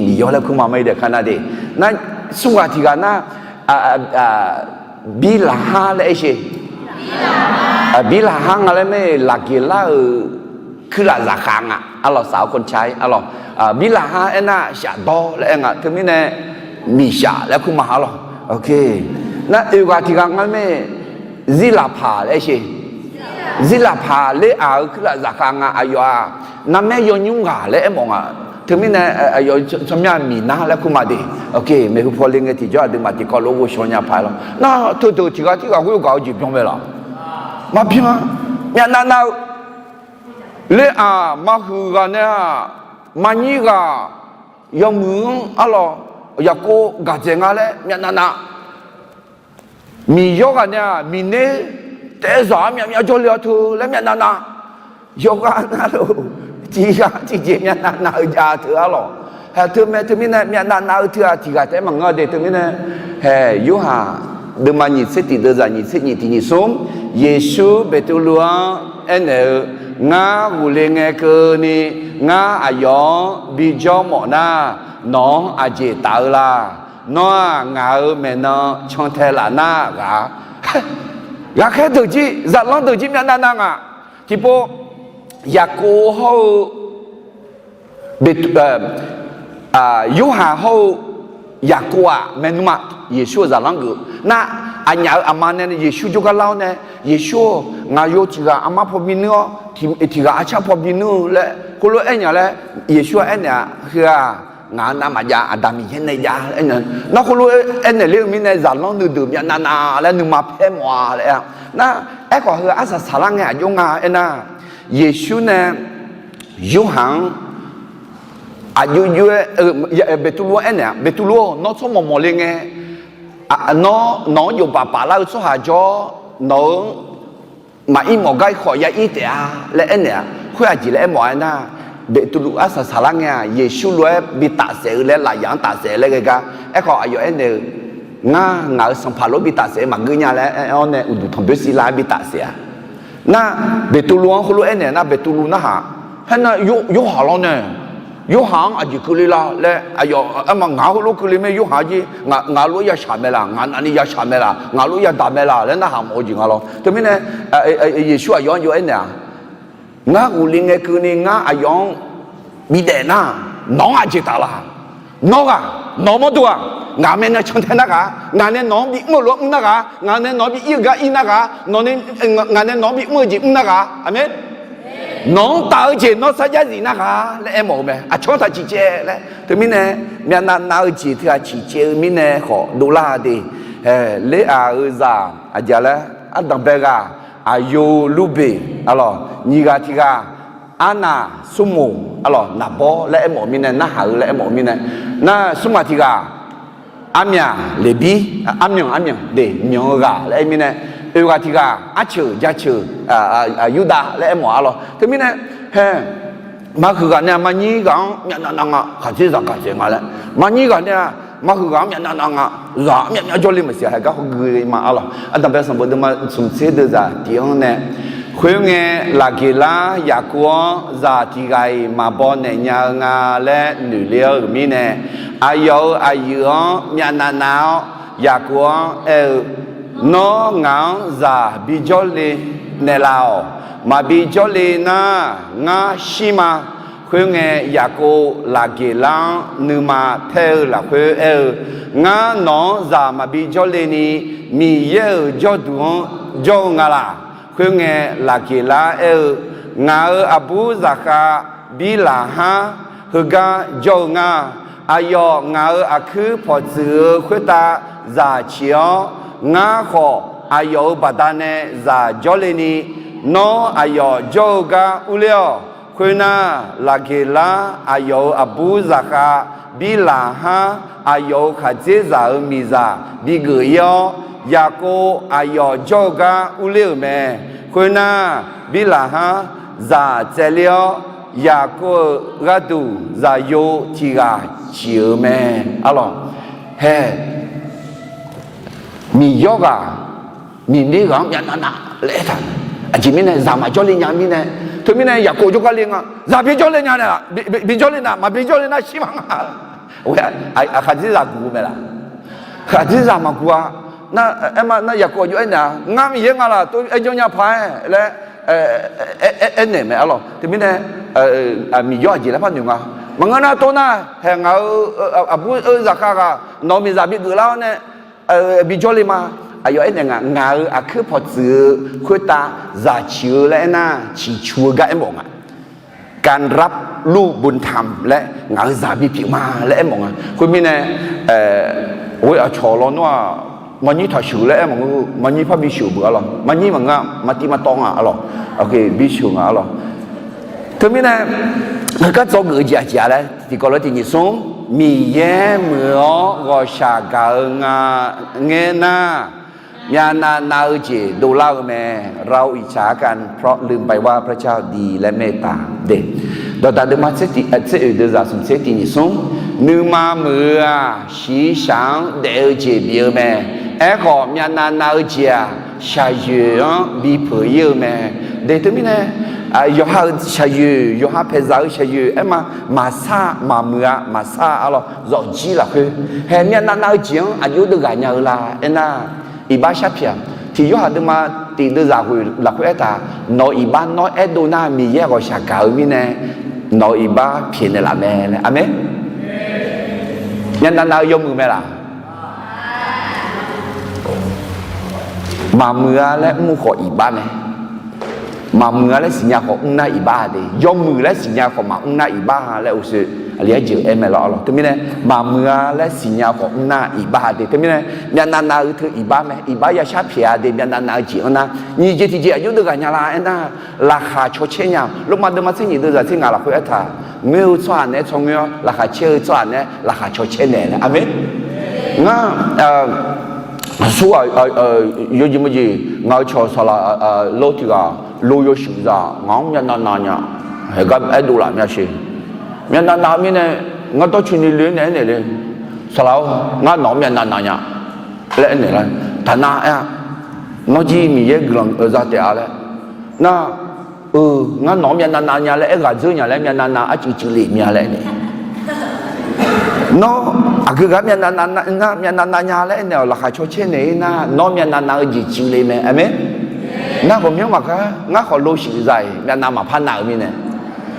Miqyawr laer kur ma mar-ir dae kar nar de. Nar, smr ghaq tiq ghaq nar, birlaqhar laer aer sheq. Birlaqhar nga laer mar-iq lafgeq lar-euq kuirlaf zaqkhav nga arlawq, saq-awr kawrca-ir arlawq. Birlaqhar aernar shafdawr laer aer nga, teumirnae miqshaf laer kur ma arlawq. Nar, oeq ghaq tiq ghaq nga laer mar-iq zirlaqpaq laer aer sheq. Zirlaqpaq ler-aq-euq kuirlaf zaqkhav nga. Aqyawf-aq narmaer yawnymr ghaq laer aermawf nga. Teumirnae aqyawf tsawrmyanr miqnar laer kur ma de. Maeqhu paw le ngae tiqjawr aqduimaf tiqkawv lof ghovshaw nya paq-aer lawr. Nar teudeuq tiq ghaq tirghaq khoerlof gaq-eu jeq byan mae laq? Maqbyan-a. Myavnav nav-eu ler-aq, maqhuiq ghaq nae-aq, maqnyir ghaq yawmuiq-anr arlawq, Yaqkov gaq dzaeq nga laer myavnav nav. Miqyawr ghaq nae-aq, miqner taef-aer zaq-anr myavmyav jawrle-awr teu laer myavnav nav. Yawqghaq navluf, tiq ghaq tiqjeq myavnav nav-eu jav teu arlawq. Haeq teu mae. Teumirnae myavnav nav-eu teughaq tiq ghaq taef-aer maqngeur de. Teumirnae haeq Yorhaq deuvma nyiq tser tiq deuvzaq nyiq tser nyiq tiq nyiq smr, Yeqsur Beqtuvluv-anr aernaeq-eu, Ngar ghofle ngae keuvni ngar aqyawf-anr bijawr mawf nar, nawq-anr aqjeq taf-eu la? Nawr-aq ngaq-euq maeqnan cantae laf nar ghaq. Ghaqkhaer deuq jir, zaqlanr deuq jir myavnav nav ngaq. Tiqpov Yaqkov hawr-eu Yorhaq hawr-eu Yaqkov-aq maeqnan ma, Yeqsur-euq zaqlanr geuf nar, aqnyaf-euq aqma nae Yeqsur jawrgar lar-awr nae, Yeqsur-or, ngaq yo tiq ghaq armar paw bi nuir-awr, tiq ghaq arcar paw bi nuir-eu laer khoerlof-aer aernya laer, Yeqsur-aq aernaeq-a, Heu-aq, ngaq-euq navmaqjav, Aqda Miqyaer nae jav-a laer aernaeq. Nar khoerlof-aer aernaeq ler-eu mirnae, zaqlanr nuideuq myavnav nav laer nuima paer mawf-a laer aer-a. Nar aerkhawf heu arsaq saqlar ngae aqjox nga aernar, Yeqsur nae Yorhaq-anr aqjox jox-aer, Beqtuvluv-anr aernaeq-a, Beqtuvluv-or, nawr tsawrmawq mawq le ngae, nawr nawq-anr jofbaf paflar-eu tsawrhaq jawr, nawq-euq maqir mawf gar ir khawf ya ir taef-a laer aernaeq-a. Khoer aqjeq laer aermawf-a aernar, Beqtuvluv arsaq saqlar ngae-aq, Yeqsur lof-aer bi tafsaef-eu laer lafyaq-anr tafsaef laer ghae gar. Aerkhawf aqyawf aernaeq-eu, Ngar ngaq-euq Sanqpaq lof bi tafsaef-eu maqgeur nya laer aer-awr nae uqduq tanqboer sivlar-aer bi tafsaef-a. Nar, Beqtuvluv-anr khoerlof aernaeq nar, Beqtuvluv narhaq, haernar, Yorhaq lawr nae, Yorhaq-anr aqjeq keuvle la laer aqyawf aerma, Ngaq-anr heulof keuvle mae, Yorhaq jir ngaq lof-aer ya shaq mae laq? Ngaq navni ya shaq mae laq? Ngaq lof-aer ya daq mae laq laer narhaq mawf-eu jeq nga lawr. Teumirnae Yeqsur aqyawf-anr jov-aer naeq-a, Ngar ghofle ngae keuvni ngar aqyawf-anr bidaef nar, nawq-anr aqjeq taf la? Nawr ghaq, nawq-eu mawrdo-aq, ngaq mae nae cantae nar ghaq, ngaq nae nawq-anr bimr-eu lof-aer mr nar ghaq, ngaq nae nawq-anr bi ir-eu gar ir nar ghaq, nawq nae, ngaq nae nawq-anr bimr-eu jeq mr nar ghaq. Aqmeq. Nawq-anr taf-eu jeq nawr sarjax zif nar ghaq laer aermawf-eu mae. Aqcawq-anr taq ciqcaev laer. Teumirnae myavnav nav-eu jeq teughaq ciqcaev-eu mirnae khawf dovlar-a de. Ler-aq-euq zaq aqjeq laer, ardanqbae ghaq, aqyo Lurbeq, arlawq, nyiq ghaq tiq ghaq, arnaq Smrmoq, arlawq, naqbawr laer aermawf-eu mirnae, narhaq-eu laer aermawf-eu mirnae, nar smr ghaq tiq ghaq, armyaq Leqbir, armyanq, armyanq de, myanq-eu ghaq laer aer mirnae, oeq ghaq tiq ghaq, arceuq jaceuq, Yurdav laer aermawf-a lawr. Teumirnae, hae, maqhuiq ghaq nae maqnyir ghaq-anr myavnav nav nga, khaqdzerzaq gaqdzaeq nga laer. Maqnyir ghaq nae-aq, maqhuiq ghaq-anr myavnav nav nga, zaq-anr myavmyav jawrle maqsiq haeq gar hawgui ma-a lawq. Ardanqbae sanqbof deuvma smq tser deuvzaq tiq-anr nae, khoerngae, Laqgeqlar Yaqkov-anr zaq tiq ghaq-iq maqbaw naeq nya-eu nga laer noeq le-awr-euq mirnae, aqyawf-euq aqyuif-anr myavnav nav-awr, Yaqkov-anr aer-eu, Nawr ngaq-anr zaq bijawr le naeqlaf-awq. Maqbi jawrle nar, ngar shir ma. Khoerngae, Yaqkov Laqgeqlar-anr nuima paer-eu lafkhoer aer-eu, Ngar nawq-anr zaq maqbi jawrle ni, Miqyaer-euq jawrduq-anr jawr-eu nga laq? Khoerngae, Laqgeqlar aer-eu, Ngaq-euq aqbur zaqkhav Birlaqhar heugar jawr-eu nga. Aqyawf ngaq-euq aqkuir pawqtsuif-eu khoertav zaq ciq-awr, ngar khawf aqyawf-euq baqdanae zaq jawrle ni, nawr aqyawf jawr-eu gar urler-awq. Khoernar, Laqgeqlar aqyawf-euq aqbur zaqkhav Birlaqhar aqyawf-euq khaqdzerzaq-euq miqzaq bigeuf ir-awr, Yaqkov aqyawf jawr-eu gar urler-euq mae. Khoernar, Birlaqhar zaq tsaevler-awr, Yaqkov-euq gharduq zaqyo tiq ghaq ciq-euq mae. Arlawq, hae, Miqyaer ghaq, Miqyaer ghaq-anr myavnav nav laer aertaq-a. Aqjeq mirnae zaq maqjawr le nya mirnae, teumirnae Yaqkov jawrgar le nga. Zaq bijawr le nya nae, bijawr le nar, maqbi jawr le nar shir ma nga. Khaqdzerzaq guq-eu mae laq? Khaqdzerzaq maqguq-a. Nar, aerma nar Yaqkov aqjox aernaeq-a, Ngar Miqyaer nga laq, tov aer jawr nya paq-aer laer aernaeq mae. Arlawq, teumirnae Miqyaer aqjeq laer par noeq nga. Maqngeur nar tov nar, hae, ngaq-euq aqbur-eu zaqkhav ghaq nawq-eu miqzaq bigeuf lar-awr nae bijawr le ma. Aqyawf aernaeq nga, ngaq-euq aqkuir pawqtsuif-eu khoertav zaq ciq-eu laer aernar, ciqcu-eu gar aermawf nga. การรับลูกบุญธรรม laer ngaq-euq zaq bipyeuf ma laer aermawf nga. Khoermirnae, ghoe aqcawq lawnmr-aq, maqnyir taqsheuq laer aermawf nga. Maqnyir par bisheuq beuq arlawq. Maqnyir maqngeur, maqtiv maqtawv nga arlawq. Bisheuq nga arlawq. Teumirnae, heugar dzawgeuf-eu jeq aqjeq-a laer tiqkawv lof-aer tiqnyif smr, Miqyaer muiq-awr ghawqshaq gaq-eu nga ngaer nar, myavnav nav-eu jeq dovlar-eu mae. เราอิจฉากันเพราะลืมไปว่าพระเจ้าดีและเมตตา de. Dawqdaq deuvma tser oeq deuvzaq smq tser tiqnyif smr, nuima muiq-eu-aq, shiqshaq-anr daef-eu jeq bif-eu mae. Aerkhawf, myavnav nav-eu jeq-aq, shaqyoeq-anr bipeuq ir-eu mae. De teumirnae, yawqha-euq shaqyoeq, yawqha paeqzaq-eu shaqyoeq aerma, maqsar maqmuiq-a, maqsar arlawq, zawqjir lafkhoer hae myavnav nav-eu jeq-anr aqjox deuv ghaq nya-eu la aernar, iqbax sharpyaeq-aq, tiq Yorhaq deuvma tiq deuvzaq ghoeq lafkhoer aertaq, nawq-euq iqbax nawr aerdov nar Miqyaer ghawqshaq gaq-eu mirnae, nawq-euq iqbax pyaeqnaeq laf mae laer. Aqmeq. Myavnav nav-eu yawmuiq mae laq? Maqmuiq-a laer mr khawf iqbax mae. Maqmuiq-a laer siqnya khawf mr nar iqbax-a de. Yawmuiq laer siqnya khawf maqmr nar iqbax-a laer uqshoe aqli-aer jeuq aer mae lawr arlawq. Teumirnae, maqmuiq-a laer siqnya khawf mr nar iqbax-a de. Teumirnae, myavnav nav-eu teu iqbax mae. Iqbax yashar pyaeq-a de. Myavnav nav-eu jeq-anr nar, nyiq jeq tiqjeq aqjox deuv ghaq nya la aernar, laqkhaq cawcaer nya. Lormav deuvma tser nyiq deuvzaq tser ngaq lafkhoer aertaq, ngoer-eu tsawrhaq naeq-aer tsawrngoer-awr laqkhaq caer-eu tsawrhaq naeq-aer laqkhaq cawcaer naeq laer. Aqmeq. Ngar, aqsur-aq, yawjeq mawjeq ngaq-euq cawq saqlaq lor tiq ghaq lo yawshuif zaq ngaq-anr myavnav nav nya. Haeqgar aerdov laf myav sher. Myavnav nav-eu mirnae, ngar dawrcoeni loe-aer naeq aernaeq le, saqlaq-or, ngar nawq-anr myavnav nav nya laer aernaeq lar. Taqnav aer-a, nawr jir Miqyaer guiqlanq za taef-a laer. Nar, eu, ngar nawq-anr myavnav nav nya laer aer ghaq dzeur nya laer, myavnav nav arcuiv cuiv le mya laer aernaeq. Nawr aqgeu ghaq-anr myavnav nav nar, myavnav nav nya laer aernaeq-awq laqkhaq cawcaer naeq-ir nar, nawr myavnav nav-eu jeq cuiv le mae. Aqmeq. Nar ghawqmyanr maqgar, ngar khawf lo shuif za-iq myavnav maqpar nav-eu mirnae,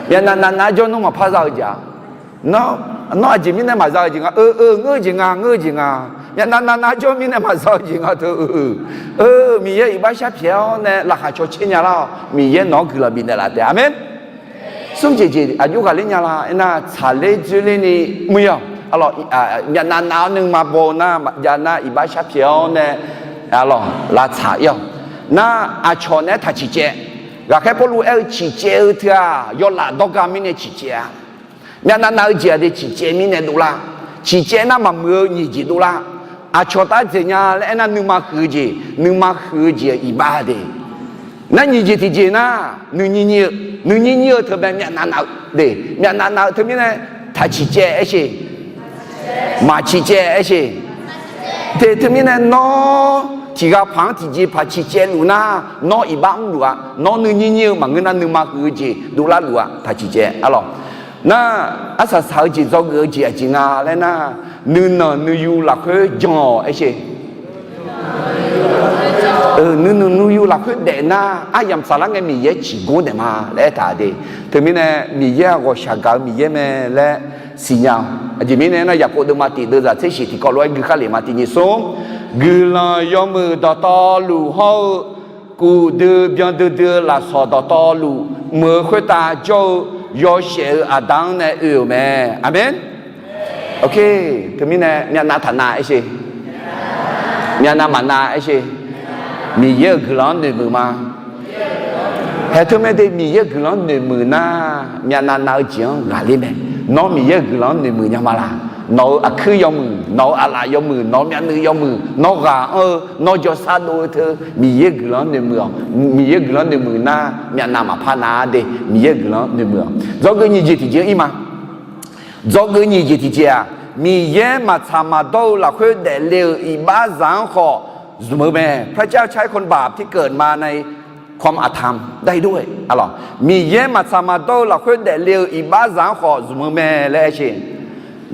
myavnav nav nav-aer jawr nawr maqpar za-eu jeq-a. Nawr, nawr aqjeq mirnae maqza-eu jeq nga, eu, eu, ngeur-eu jeq nga, ngeur-eu jeq nga. Myavnav nav nav jawr mirnae maqza-eu jeq nga teu, eu, eu, Miqyaer iqbax sharpyaeq-awr nae laqkhaq cawcaer nya lar-awq. Miqyaer nawq-anr guiqlanq bifnaeq laf taef. Aqmeq. Smr jeq jeq aqjox ghaqler nya la aernar, tsaqler dzoerler ni muiq-awq. Arlawq, myavnav nav-awr nuima baw-eu nar, jav nar iqbax sharpyaeq-awr nae, arlawq, lavtsaq ir-awq. Nar, aqcawq naeq-aer taq ciqcaev. Ghaqkhaer Pawrluv aer-eu ciqcaev-eu teu-aq, yawlaf dawrga mirnae ciqcaev-a. Myavnav nav-eu jeq-aq de ciqcaev mirnae dovlar. Ciqcaev nar maqmuiq-eu nyiq jeq dovlar. Aqcawq taf dzaeq nya laer aernar, nuima huiq-eu jeq, nuima huiq-eu jeq-aq iqbax de. Nar nyiq jeq tiqjeq nar, nuinyir nyir-eu, nuinyir nyir-eu teu bae myavnav nav-eu de. Myavnav nav-eu teumirnae taq ciqcaev aersheq, maq ciqcaev aersheq. Te teumirnae nawr tiq ghaq paq-anr tiqjeq paq ciqcaev luf nar, nawr iqbax mrluf-a. Nawr nuinyir nyir-eu maqngeur nar, nuima huiq-eu jeq dovlar luf-a. Taq ciqcaev arlawq. Nar, arsaq saq-eu jeq dzawgeuf-eu jeq aqjeq nga laer nar, nuinanq nuiyu lafkhoer jan-awq aersheq. Nuinanq nuiyu lafkhoer daef nar, aryamq saflar ngae Miqyaer ciqgor naeq ma laer aertaq de. Teumirnae Miqyaer-aq ghawqshaq gaq-eu Miqyaer mae laer siqnya-awq. Aqjeq mirnae nar, Yaqkov deuvma tiq deuvzaq tser shiq tiqkawv lof-aer guikharlef ma. Tiqnyif smr, guiqlanq yawmuiq dawqtawvluf hawr-eu, kuf dui byan duidui-eu lafsawq dawqtawvluf mq-eu khoertav jawr-eu yawshaef-eu aqda-anr nae oe-euq mae. Aqmeq. Teumirnae myavnav taq nav aersheq, myavnav maqnav aersheq. Miqyaer-euq guiqlanq-anr noeqmuiq ma. Haeq teu mae de, Miqyaer-euq guiqlanq-anr noeqmuiq nar, myavnav nav-eu jeq-anr ghaqler mae. Nawr Miqyaer-euq guiqlanq-anr noeqmuiq nya ma laq? Nawq-euq aqkuir yawmuiq, nawq-euq aqlaf yawmuiq, nawq-euq myavnuiv yawmuiq, nawr ghaq anr-eu, nawr jawrsar dov-eu teu Miqyaer-euq guiqlanq-anr noeqmuiq-awq. Miqyaer-euq guiqlanq-anr noeqmuiq nar, myavnav maqpar nav-a de. Miqyaer-euq guiqlanq-anr noeqmuiq-awq. Dzawgeuf nyiq jeq tiqjeq-anr ir ma. Dzawgeuf nyiq jeq tiqjeq-aq, Miqyaer maqtsaq maqdawr-eu lafkhoer daefle-euq iqbaxzaq-anr khawf zmq-eu mae. พระเจ้าใช้คนบาปที่เกิดมาในความอธรรมได้ด้วย Miqyaer maqtsaq maqdawr-eu lafkhoer daefle-euq iqbaxzaq-anr khawf zmq-eu mae laer aersheq.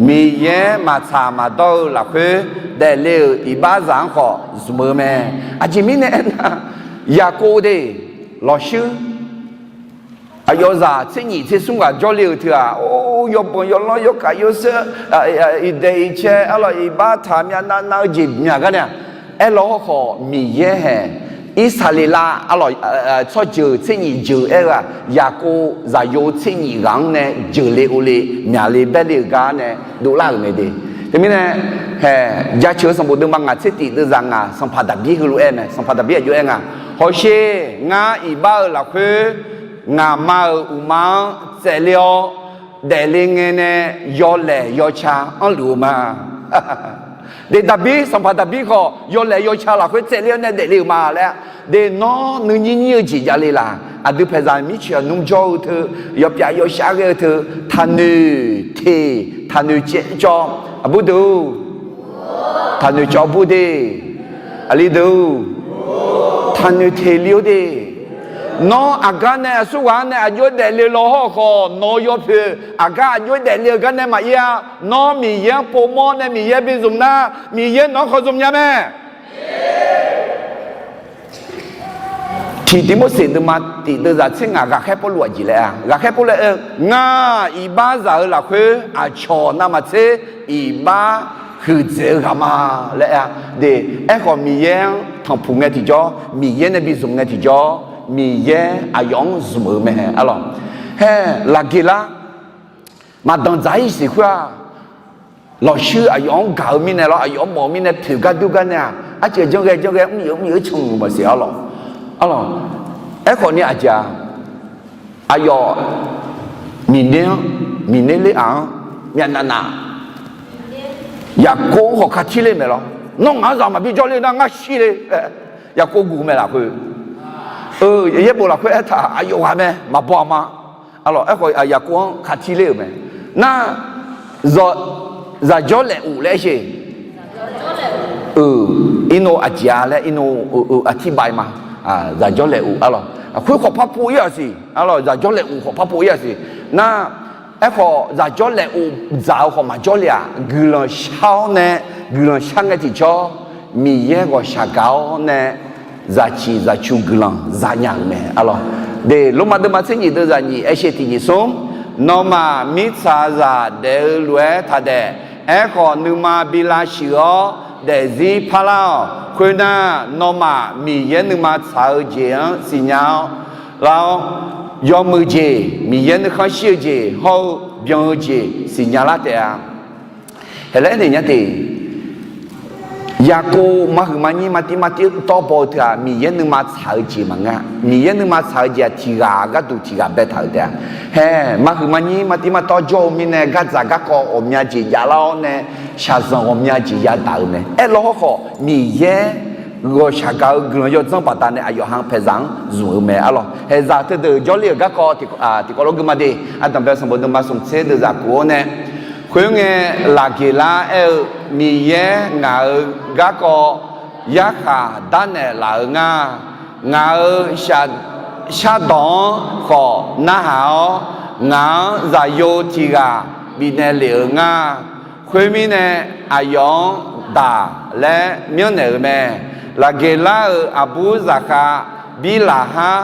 Miqyaer maqtsaq maqdawr-eu lafkhoer daefle-euq iqbaxzaq-anr khawf zmq-eu mae. Aqjeq mirnae aernar, Yaqkov de, lawqshuir aqyawfzaq tser nyif tser smr ghaq jawrle-euq teu-aq, or, yawbanq yawlanr yawkaq yawseur, iqdaeq iqcae arlawq, iqbax taq myavnav nav-eu jeq myaq gar nae-aq, Aerlawr hawrkhawf Miqyaer haeq Irsaqleqlav arlawq, tsawrjeuq tser nyif jeuq aer-eu-aq, Yaqkov zaqyo tser nyif ghaq-anr nae jeuqle ovle myaqle baerle-eu gar nae dovlar-euq mae de. Teumirnae, haeq jaceuq-eu sanqbof deuvma ngaq tser tif deuvzaq ngaq, sanqpaq Daqbir heulof-aer mae. Sanqpaq Daqbir aqjox-aer nga, Hawsher, ngar iqbax-euq lafkhoer ngaqma-euq uqma-anr tsaevler-awr daefle ngae nae yawlaeq yawca anrluf-eu ma. De Daqbir, sanqpaq Daqbir khawf yawlaeq yawca lafkhoer tsaevler-awr nae daefle-euq ma laer. De nawr nuinyir nyir-eu jeq javle laq? Aqdui paeqzaq mircoeq-aq nmr jawr-eu teu, yawpyav yawshar ghae-eu teu, taqnoeq teq taqnoeq caev cawv. Aqbur deuq, taqnoeq cawv bur de. Aqli deuq, taqnoeq teq li-or de. Nawr aqgar nae aqsurghaq-anr nae aqjox-aer daefle law hawrkhawf, nawq-eu yawpoeq aqgar aqjox-aer daefle-eu gar nae maqir-a. Nawr Miqyaer-anr povmawr nae Miqyaer bi zmq nar, Miqyaer nawq-anr khawf zmq nya mae. Tiq Tiqmorseq deuvma tif deuvzaq tser ngaq ghaqkhaer Pawrluv aqjeq laer-a. Ghaqkhaer Pawrluv aer-eu, Ngar iqbax zaq-euq lafkhoer aqcawq navmaqtser iqbax huiqdzaeq-eu ghaq ma laer aer-a. De, aerkhawf Miqyaer-anr tanqpuq ngae tiqjawr, Miqyaer nae bi zmq ngae tiqjawr, Miqyaer aqyawf-anr zmq-euq mae arlawq. Haer, Laqgeqlar maqdanq dzaq-ir siq khoer-aq, lawqshuir aqyawf-anr gaq-eu mirnae lawr, aqyawf-anr mawf-eu mirnae poeq gar dur gar nae-aq, arceuq janr ghae janr ghae mr-euq mr-euq can-euq maqsiq arlawq. Arlawq, aerkhawf ni aqjeq-aq, aqyawf Miqner-anr, Miqner ler-aq-anr myavnav nav Yaqkov-anr khawf ka tir ler mae lawr. Nawr ngaq-anr zaq maqbi jawrler nar ngar shir le. Yaqkov guq mae lafkhoer, yaerbof lafkhoer aertaq aqyawf ghaq mae maqbaw aqma. Arlawq, aerkhawf Yaqkov-anr ka tir ler-euq mae. Nar, zaq, zaqjawr laef of laer aer sher. Irnov aqjeq-a laer irnov aqtirbav ma. Zaqjawr laef of arlawq, khoer khawf par pov-ir-aq siq arlawq, zaqjawr laef of khawf par pov-ir-aq siq. Nar, aerkhawf zaqjawr laef of dzaq-eu khawf maqjawr le-aq, guiqlanq shar-awr nae, guiqlanq shar ngae tiqjawr, Miqyaer ghawqshaq gaq-awr nae, zaqciq zaqcu guiqlanq za nya-euq mae arlawq. De, Lormav deuvma tser nyif deuvzaq nyif aer sher tiq nyif smr, Nawmaf mirtsaqzaq daef-eu lof-aer taq daef. Aerkhawf nuima bi lavshuif-awr daefzir parlar-awq. Khoernar, nawmaf Miqyaer nuima tsaq-eu jeq-anr siqnya-awr lar-awr, yawmuiq jeq, Miqyaer nuikhanr shir-eu jeq hawr-eu byan-eu jeq siqnya lar taef-a. Haeq laer aernaeq nya te. Yaqkov maqhuiq maqnyir maqtiv maqtiv tawv baw-eu teu-aq, Miqyaer nuima tsaq-eu jeq maqngeur-a. Miqyaer nuima tsaq-eu jeq-aq, tiq ghaq gharduq tiq ghaq baetaq-euq taef-a. Haeq, maqhuiq maqnyir maqtiv maqtawv jawr-eu mirnae, gardzaq garkawv ghawqmya jeq javlar-awr nae, shaqzanq ghawqmya jeq yadaq-euq mae. Aerlawr hawrkhawf, Miqyaer ghawqshaq gaq-eu guiqlanq yawdzanr baqdanae aqyawf ha paeqzaq-anr zmq-eu mae arlawq. Haeqzaq teudeuq jawrler-euq garkawv tiqkawv lof gui ma de. Ardanqbae sanqbof deuvma smq tser deuvzaq kuf-awr nae, khoerngae, Laqgeqlar aer-eu, Miqyaer ngaq-euq garkawv yarkhaq darnaeq laf-eu nga. Ngaq-euq shardawq-anr khawf narhaq-awr, ngaq-anr zaqyo tiq ghaq bifnaeq lef-euq nga. Khoermirnae, aqyawf-anr daq laer myanrnaeq-euq mae. Laqgeqlar-euq aqbur zaqkhav Birlaqhar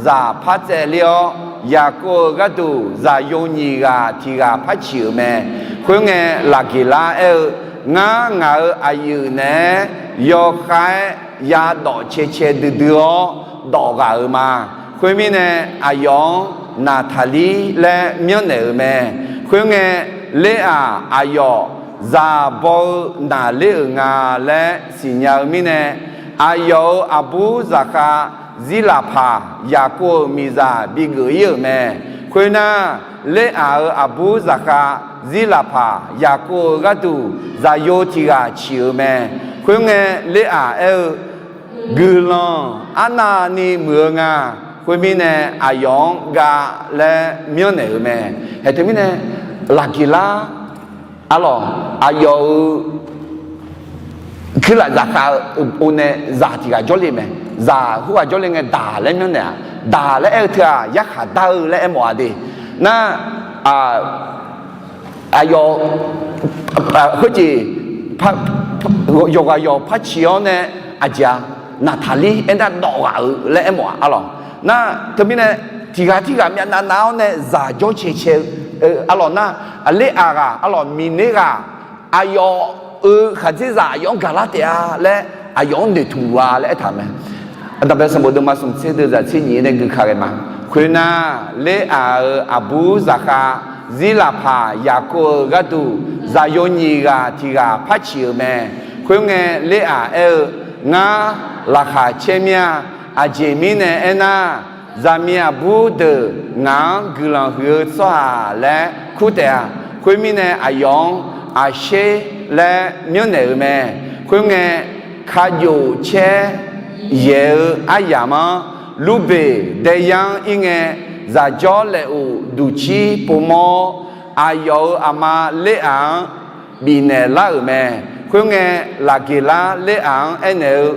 zaq par tsaevler-awr, Yaqkov-euq gharduq zaqyo nyiq ghaq tiq ghaq par ciq-euq mae. Khoerngae, Laqgeqlar aer-eu, Ngar ngaq-euq aqyuif naeq-aer yawkhav-aer yadawf cae cae duidui-awr dawf ghaq-euq ma. Khoermirnae, aqyawf-anr Naqtaqlir laer myanrnaeq-euq mae. Khoerngae, Leraq aqyawf zaq baw-eu naqler-euq nga laer siqnya-eu mirnae, aqyawf-euq aqbur zaqkhav Zirlaqpaq Yaqkov-euq miqzaq bigeuf-ir-euq mae. Khoernar, Leraq-euq aqbur zaqkhav Zirlaqpaq Yaqkov-euq gharduq zaqyo tiq ghaq ciq-euq mae. Khoerngae, Leraq aer-eu, Guiqlanq arnavni muiq-eu nga. Khoermirnae, aqyawf-anr ga laer myanrnaeq-euq mae. Haeq teumirnae, Laqgeqlar arlawq, aqyawf-euq kuirlaf zaqkhav-eu nae zaq tiq ghaq jawrle mae. Zaq khoerghaq jawrle ngae daq laer myanrnaeq-aq, daq laer aer-eu teu-aq, yarkhaq dar-eu laer aermawf-a de. Nar, aqyawf khoerjeq yawqghaq yawq par ciq-awr nae, aqjeq-a, Naqtaqlir aernar dawf ghaq-euq laer aermawf-a arlawq. Nar teumirnae, tiq ghaq tirghaq myavnav nav-awr nae zaq jawr cae cae-eu arlawq nar, Aqler aqghaq arlawq, Miqner ghaq, aqyawf-euq khaqdzerzaq aqyawf-anr gaqlar taef-a laer aqyawf-anr noeqtmq luf-a laer aertaq-euq mae. Aqda bae sanqbof deuvma smq tser deuv zaq tser nyiq nae guiqkaq ghae ma. Khoernar, Leraq-euq aqbur zaqkhav Zirlaqpaq Yaqkov-euq gharduq zaqyo nyiq ghaq tiq ghaq par ciq-euq mae. Khoerngae, Leraq aer-eu, Ngar laqkhaq caer mir-a. Aqjeq mirnae aernar, zaqmiq aqbur deuq ngaq-anr guiqlanq huiq-eu tsawrhaq laer kur taef-a. Khoermirnae, aqyawf-anr Aqsher laer myanrnaeq-euq mae. Khoerngae, kakjof caer yaeq-eu aryamq-anr Lurbeq daeyar-anr ir ngae, zaqjawr laequf duqcir povmawr-awr, aqyawf-euq aqma Leraq-anr bifnaeq lar-euq mae. Khoerngae, Laqgeqlar Leraq-anr aernaeq-eu,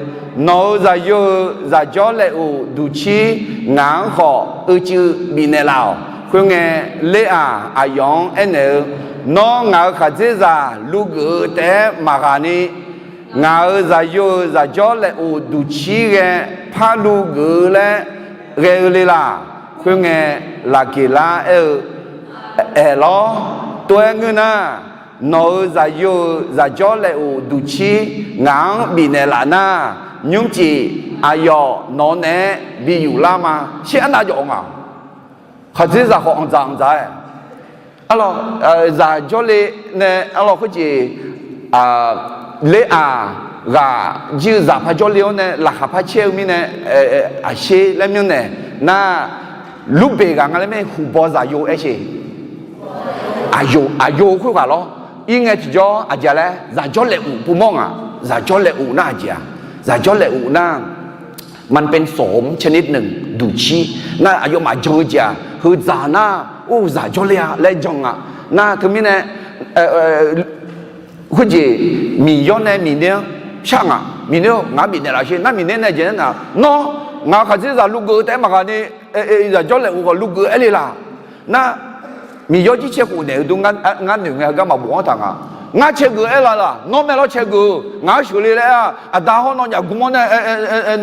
Nawq-euq zaqyo-euq zaqjawr laequf duqcir ngaq-anr khawf uicuiv bifnaeq laf-awq. Khoerngae, Leraq aqyawf-anr aernaeq-eu, Nawr ngaq-euq khaqdzerzaq luvgeuf-eu taef-aer maqghaq ni, ngaq-euq zaqyo-euq zaqjawr laequf duqcir ghae par luvgeuf-eu laer ghae-eu le laq? Khoerngae, Laqgeqlar aer-eu, Aerlawr, tov-aer ngeur nar, nawq-euq zaqyo-euq zaqjawr laequf duqcir ngaq-anr bifnaeq laf nar, nymrcif aqyawf nawq-eu naeq-aer bi yuflar ma. Sher arnav jawf-eu nga. Khaqdzerzaq khawf anqdzaq anqdzaq-aer, arlawr, zaq jawrle nae arlawr khoerjeq, Leraq ghaq jir-eu zaq par jawrle-awr nae laqkhaq par caer-eu mirnae, Aqsher laer myanrnaeq nar, Lurbeq ghaq nga laer mae, huqbaw zaqyo aer sheq. Aqyawf, aqyawf khoerghaq lawr. Ir ngae tiqjawr aqjeq laer zaqjawr laequf povmawr ngaq. Zaqjawr laequf nar aqjeq-aq, zaqjawr laequf nar มันเป็นสมชนิดหนึ่ง duqcir nar, aqyawfmaf jan-eu jeq-aq, heu dzaq nar, or zaq jawrle-a laer jan nga. Nar teumirnae, khoerjeq, miqyawr nae miqner-anr shar ngaq. Miqner-or, ngaq-anr bifnaeq laf sher nar, miqner nae jeq nar, nawr ngaq-euq khaqdzerzaq luvgeuf-eu taef-aer maqghaq ni, zaq jawr laequf khawf luvgeuf-eu aer le laq? Nar, miqyawr jir caer khof naeq-eu deu ngar noeq ngae, heugar maqbof-anr taq nga. Ngar caergeuf aer la laq? Nawr mae lawr caergeuf-eu, ngaq-anr sheuqle laer-a, aqda hawr nawnyaf gm-awr nae,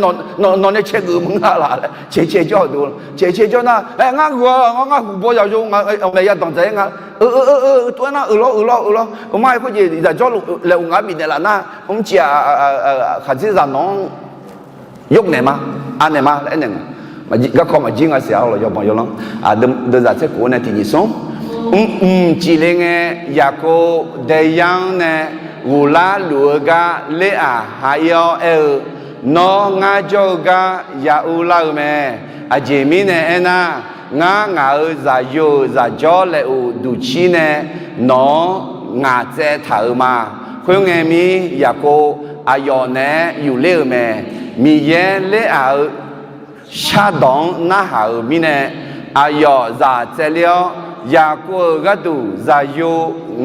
nawq nae caergeuf maqngeur-a laq laer caeq caeq jawr-eu deu, caeq caeq jawr nar, aer ngar gheu-a, ngar huqbaw zaqyo nga, maeq ya danqdzaq-aer nga, eu eu eu eu tov-aer nar, euq lawr euq lawr euq lawr, mar-aer khoerjeq zaq jawr laequf ngaq-anr bifnaeq laf nar, mrciq-aq, khaqdzerzaq nawq-anr yawr naeq ma, anaeq ma laer aernaeq nga. Garkawv maqjir nga siq-a, arlawr yawbanq yawlanr, deuvzaq tser khof-awr nae tiq nyiq smr, mrmq cifle ngae, Yaqkov daeyar-anr nae ghoflar luf-eu gar Leraq ha ir-awr aer-eu, Nawr ngar jawr-eu gar ya urlar-eu mae. Aqjeq mirnae aernar, ngar ngaq-euq zaqyo-euq zaqjawr laequf duqcir nae nawq-anr ngaq tsaev taq-euq ma. Khoerngae mir Yaqkov aqyawf naeq-aer yufler-euq mae. Miqyaer Leraq-euq shardawq-anr narhaq-euq mirnae, aqyawf zaq tsaevler-awr, Yaqkov-euq gharduq zaqyo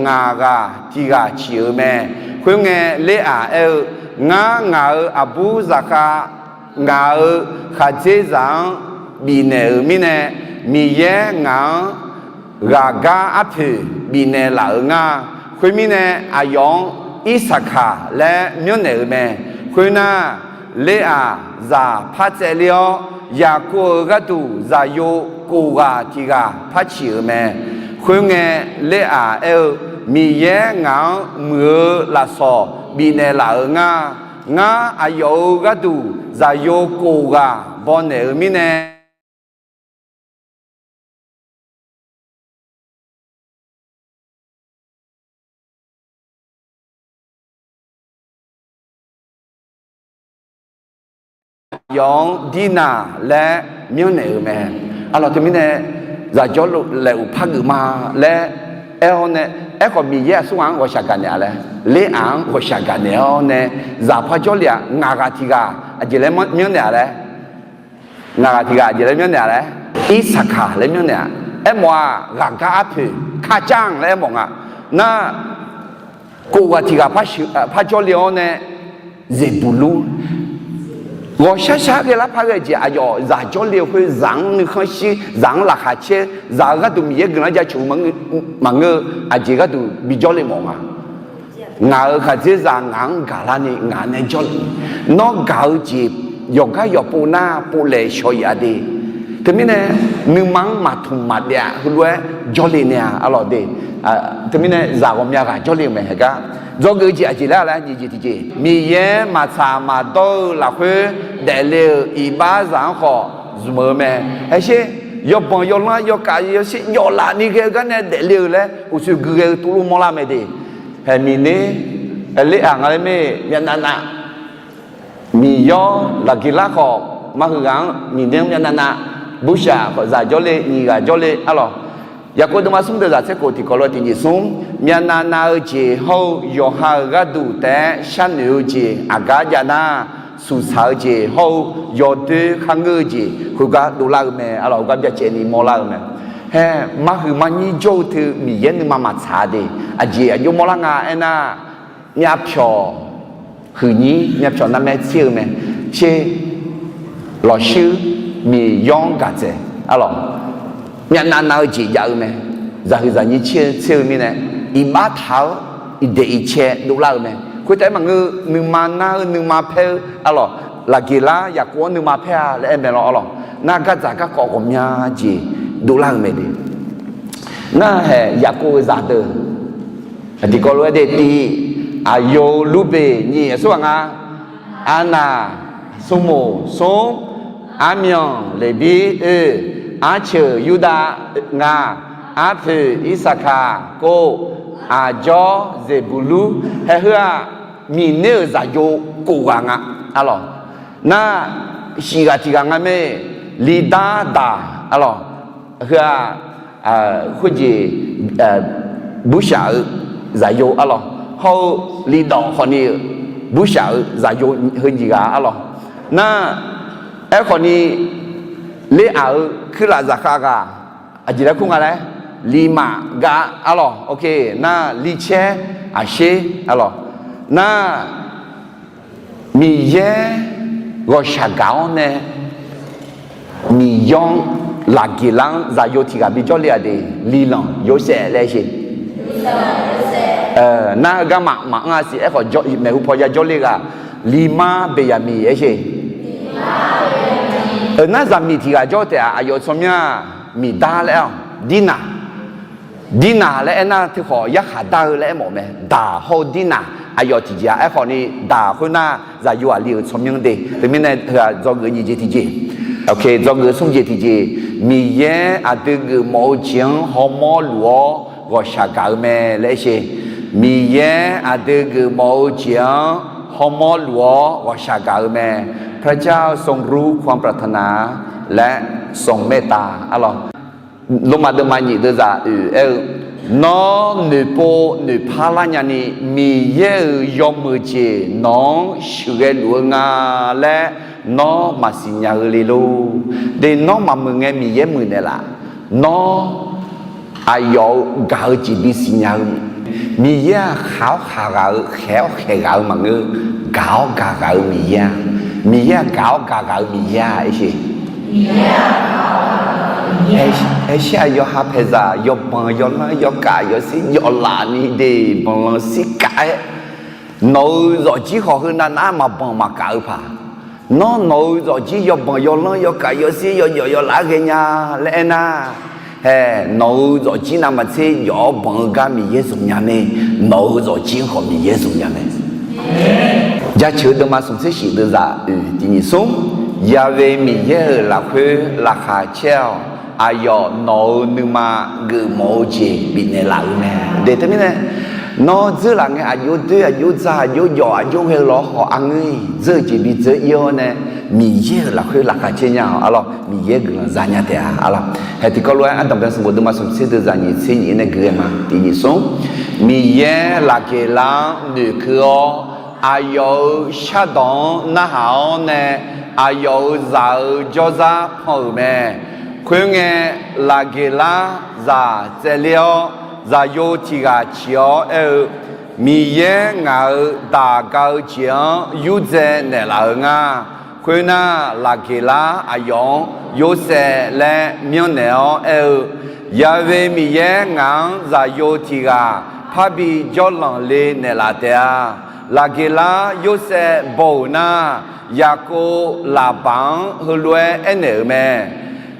ngaq ghaq tiq ghaq ciq-euq mae. Khoerngae, Leraq aer-eu, Ngar ngaq-euq aqbur zaqkhav, ngaq-euq khaqdzerzaq-anr bifnaeq-euq mirnae, Miqyaer ngaq-anr ghaqgar arpoeq bifnaeq laf-euq nga. Khoermirnae, aqyawf-anr Irsaqkaq laer myanrnaeq-euq mae. Khoernar, Leraq zaq par tsaevler-awr, Yaqkov-euq gharduq zaqyo kof ghaq tiq ghaq par ciq-euq mae. Khoerngae, Leraq aer-eu, Miqyaer ngaq-anr muiq-eu lafsawq bifnaeq laf-euq nga. Ngar aqyawf-euq gharduq zaqyo kof ghaq bawnaeq-euq mirnae, aqyawf-anr Dirnaq laer myanrnaeq-euq mae. Arlawq teumirnae, zaqjawr laequf par geuf ma laer aer-awr nae, aerkhawf Miqyaer aqsur ghaq-anr ghawqshaq gaqnaeq-a laer, Leraq-anr ghawqshaq gaqnaeq-awr nae, zaq par jawrle-aq ngaq ghaq tiq ghaq aqjeq laer myanrnaeq-a laer, ngaq ghaq tiq ghaq aqjeq laer myanrnaeq-a laer, Irsaqkaq laer myanrnaeq-a. Aermawf-aq, ghaqgar arpoeq, ข้าจ้าง laer aermawf nga. Nar, kof ghaq tiq ghaq par jawrle-awr nae, Zeqbuqlur, ghawqshar shar ghae lar par ghae jeq, aqyawf zaq jawrle-eu khoer zaq-anr nuikhanr shir, zaq-anr laqkhaq caer, zaq-euq gharduq Miqyaer guiqlanq jaceuq-eu maqngeur-eu, aqjeq gharduq bijawr le mawf nga. Ngaq-euq khaqdzerzaq ngaq-anr gaqlar ni ngaq nae jawrle. Nawr gaq-eu jeq yawqgar yawqpov nar povlaeq shawq-iq-a de. Teumirnae nuima-anr maqtmq maqdaef-a heulof-aer jawrle nae-a arlawq de. Teumirnae zaq ghawqmya ghaq jawrle-euq mae haeqgar. Dzawgeuf-eu jeq aqjeq laer-a laer nyiq jeq tiqjeq, Miqyaer maqtsaq maqdawr-eu lafkhoer daefle-euq iqbaxzaq-anr khawf zmq-eu mae. Haeqsher, yawbanq yawlanr yawkav yawsir yawflaf ni ghae-eu gar nae daefle-eu laer uqshoe gui ghae-eu tuvluf mawrlar mae de. Haeq Miqner, ler-aq nga laer mae, myavnav nav Miqyaer-awr Laqgeqlar khawf, marhuiq ghaq-anr Miqner-anr myavnav nav, Burshaq khawf zaq jawrle, nyiq ghaq jawrle arlawq. Yaqkov deuvma smr deuq zaq tser khof tiqkawv lof-aer tiq nyiq smr, myavnav nav-eu jeq hawr-eu yawqha-euq gharduq taef-aer sharnoeq-eu jeq aqgar jav nar, suqsaq-eu jeq hawr-eu yawdoer kharngeur-eu jeq khoergar dovlar-eu mae arlawq. Heugar byacaevni mawrlar-eu mae. Hae, marhuiq marnyir jawr-eu teu Miqyaer nuima maqtsaq-a de. Aqjeq aqjox mawrlar nga aernar, myavpyawq huiqnyir myavpyawq narmaer tser-eu mae. Tser lawqshuir Miqyaer-anr gaqdzaeq arlawq. Myavnav nav-eu jeq jav-eu mae. Zaqhuiq zaqnyir tser-eu tser-eu mirnae, iqbax taq-awr iqdaeq iqcae dovlar-eu mae. Khoertaef-aer maqngeur, nuima nar-eu nuima paer-eu arlawq. Laqgeqlar Yaqkov-anr nuima paer-a laer aer mae lawr arlawq. Nar gardzaq garkawv ghawqmya jeq dovlar-eu mae de. Ngar haeq Yaqkov-euq zaqdeuq tiqkawv lof-aer de, tiq, aqyawf-euq Lurbeq, nyiq, aqsurghaq nga, Arnaq, smrmuq, smr, armyanq Leqbir, oe, arceuq Yurdav, ngaq, arpoeq Irsaqkaq, kov, aqjawr Zeqbuqlur. Haeq heu-aq, Miqner-euq zaqyo kov ghaq nga arlawq. Nar, shif ghaq tiq ghaq nga mae, Lirdar daq arlawq. Heu-aq, khoerjeq Burshaq-eu zaqyo arlawq. Hawr-eu Lirdawq khawfni-eu Burshaq-eu zaqyo heu nyiq ghaq arlawq. Nar, aerkhawfni Ler-aq-euq kuirlaf zaqkhav ghaq aqjeq laer kur nga laer, Lirmaf gar arlawq. Nar, Lircaer aqsher arlawq. Nar, Miqyaer ghawqshaq gaq-awr nae Miqyaer-anr Laqgeqlar-anr zaqyo tiq ghaq bijawr le-aq de, Lirlanq Yorsaev laer aer sher. Nar heugar maf maqanr-a siq. Aerkhawf maeqhu paw ya jawr le ghaq, Lirmar Beqyaqmiq aer sher. Nar zaqmiq tiq ghaq jawr taef-aq, aqyawf tsawrmyanr-aq, Miqdar laer aer-awq. Dirnaq, Dirnaq laer aernar teukhawf yarkhaq dar-eu laer aermawf mae. Daq hawr-eu Dirnaq aqyawf tiqjeq-a. Aerkhawfni daq khoernar zaqyo aqli-euq tsawrmyanr de. Teumirnae heu-aq dzawgeuf nyiq jeq tiqjeq, dzawgeuf smr jeq tiqjeq, Miqyaer aqdui geufmawf-eu jeq-anr hawmawr luf-awr ghawqshaq gaq-eu mae laer aer sher. Miqyaer aqdui geufmawf-eu jeq-anr hawmawr luf-awr ghawqshaq gaq-eu mae. พระเจ้าทรงรู้ความปรารถนาและ ทรงเมตตา arlawq. Lormav deuvma nyiq deuvzaq oeq aer-eu, Nawr noeqpov noeqpar lar nyani, Miqyaer-euq yawmuiq jeq nawq-anr sheuqghae luf-eu nga laer nawr maqsiq nya-eu le lor. De, nawr maqmuiq ngae Miqyaer muiqnaeq laf. Nawr aqyawf-euq gaq-eu jeq bisiq nya-eu Miqyaer-aq, khaq-awr khaq ghaq-eu, khaeq-awr khaeq ghaq-eu maqngeur. Gaq-awr gaq ghaq-eu Miqyaer-a. Miqyaer-aq, gaq-awr gaq ghaq-eu Miqyaer-a aer sher. Aer sher-aq, yawqha paeqzaq yawbanq yawlanr yawkav yawsir yawflaf ni de, banqlanq sirkav-aer nawq-euq zawqjir khawf heu navnav-ar maqbanq maqkav-eu paq. Nawr nawq-euq zawqjir yawbanq yawlanr yawkav yawsir yawjawf yawlaf-aer ghaenya laer aernar, hae, nawq-euq zawqjir navmaqtser jawf-awr banq-eu gar Miqyaer zmqnya mae. Nawq-euq zawqjir-anr khawf Miqyaer zmqnya mae. Jaceuq-eu deuvma smq tser shif deuvzaq oeq tiq nyiq smr, Yaqve Miqyaer-euq lafkhoer laqkhaq caer-awq. Aqyawf nawq-euq nuima geufmawf-eu jeq bifnaeq laf-eu mae. De teumirnae, nawr dzeurlaf ngae aqjox doer aqjox dzaq aqjox jawf aqjox ghae-eu lawr khawf, arngeur-iq dzeur-eu jeq bidzeur ir-awr nae, Miqyaer-euq lafkhoer laqkhaq caer nya-awq arlawr. Miqyaer guiqlanq zanya taef-a arlawr. Hae tiqkawv lof-aer Ardanqbae sanqbof deuvma smq tser deuvzaq nyiq tser nyiq nae gui-aer ma, tiq nyiq smr, Miqyaer Laqgeqlar-anr noeqkeuv-awr, aqyawf-euq shardawq-anr narhaq-awr nae, aqyawf-euq zaq-euq jawrzar pan-euq mae. Khoerngae, Laqgeqlar zaq tsaevler-awr, zaqyo tiq ghaq ciq-awr aer-eu, Miqyaer ngaq-euq daq ga-eu jeq-anr yurdzae naeqlaf-eu nga. Khoernar, Laqgeqlar aqyawf-anr Yorsaev laer myanrnaeq-awr aer-eu, Yaqve Miqyaer ngaq-anr zaqyo tiq ghaq parbi jawrlanq le naeqlaf taef-a. Laqgeqlar Yorsaev baw-euq nar, Yaqkov Laqbaq-anr heulof-aer aernaeq-euq mae.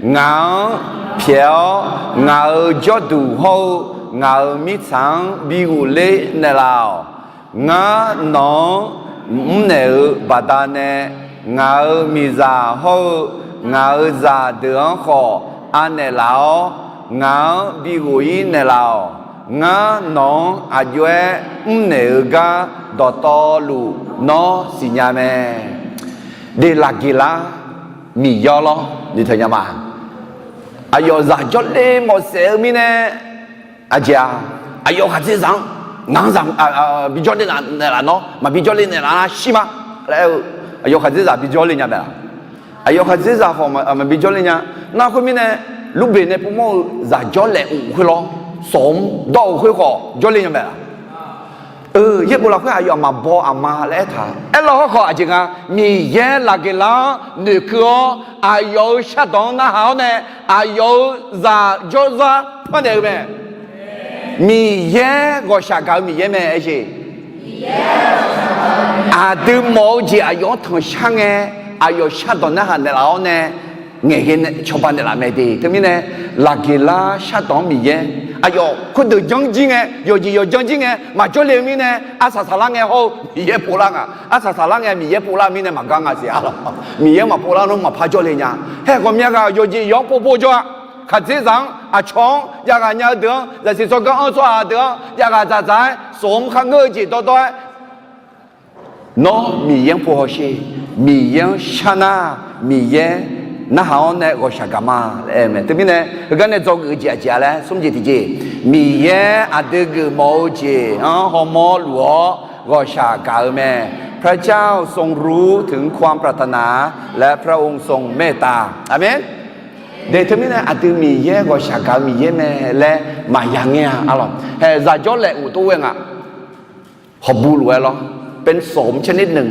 Ngaq-anr pyaeq-awr, ngaq-euq jawrduq hawr-eu ngaq-euq mirtsaq-anr bi ghofler naeqlaf-awq. Ngar nawq-anr mrnaeq-euq baqdanae, ngaq-euq miqzaq hawr-eu ngaq-euq zaqdeuq-anr khawf anaeq laf-awr, ngaq-anr bi ghof-ir naeqlaf-awq. Ngar nawq-anr aqjox-aer mrnaeq-euq gar dawqtawvluf nawr siqnya mae. Deq laqgeqlar Miqyaer-awr lawr, noeqtaq nya ma. Aqyawf zaq jawrle mawf saef-eu mirnae, aqjeq-a, aqyawf khaqdzerzaq-anr, ngaq-anr zaq bijawr le naeqlaf nawr maqbi jawrle naeqlaf nar shir ma laer aer-eu, aqyawf khaqdzerzaq bijawr le nya mae laq? Aqyawf khaqdzerzaq khawf maqbi jawrle nya. Nar khoermirnae, Lurbeq nae pumawr-eu zaq jawrlaef of khoer lawr, sawq-anr dawr-eu khoer khawf jawrle nya mae laq? Yaerbof lafkhoer aqyawf maqbaw aqma laer aertaq. Aerlawr hawrkhawf aqjeq nga, Miqyaer laqgeqlar-anr noeqkeuv-awr, aqyawf-euq shardawq-anr narhaq-awr nae, aqyawf-euq zaq jawrzar pannaeq-eu mae. Miqyaer ghawqshaq gaq-eu Miqyaer mae aer jeq. Aqdui mawf-eu jeq aqyawf-anr tanqshar ngae, aqyawf shardawq narhaq naeqlaf-awr nae, ngaeqghae nae cawba naeqlaf mae de. Teumirnae, laqgeqlar shardawq-anr Miqyaer, aqyawf khoerdeuq janr jir ngae, yawqjeq yawq janr jir ngae maqjawr le-eu mirnae, arsaq saqlar ngae hawr-eu Miqyaer povlar nga. Arsaq saqlar ngae Miqyaer povlar-eu mirnae maqgar nga siq-a lawq. Miqyaer maqpovlar nar maqpar jawrle nya. Hae ghawqmya ghaq yawqjeq yawq-anr povpov jawr-a. Khaqdzerzaq-anr, aqcawq-anr, javghaq nya-eu deuq-anr, zaqsiq tsawrganr anr tsawrhaq deuq-anr, javghaq dzaqdzaq-aer, sawq-anr kharngeur-eu jeq dawrdawr-aer, nawr Miqyaer-anr pov hawsher. Miqyaer-anr shar nar, Miqyaer narhaq-awr nae ghawqshaq gaq ma laer aer-eu mae. Teumirnae heugar nae dzawgeuf-eu jeq aqjeq-a laer smr jeq tiqjeq, Miqyaer aqdui geufmawf-eu jeq-anr hawmawr luf-awr ghawqshaq gaq-eu mae. พระเจ้าทรงรู้ถึงความปรารถนา และพระองค์ทรงเมตตา Aqmeq. De teumirnae aqdui Miqyaer ghawqshaq gaq-eu Miqyaer mae laer maqya ngaer-a lawq. Hae zaq jawrlaef of tov ghae nga. ขอบูล lof-aer lawr, เป็นสมชนิดหนึ่ง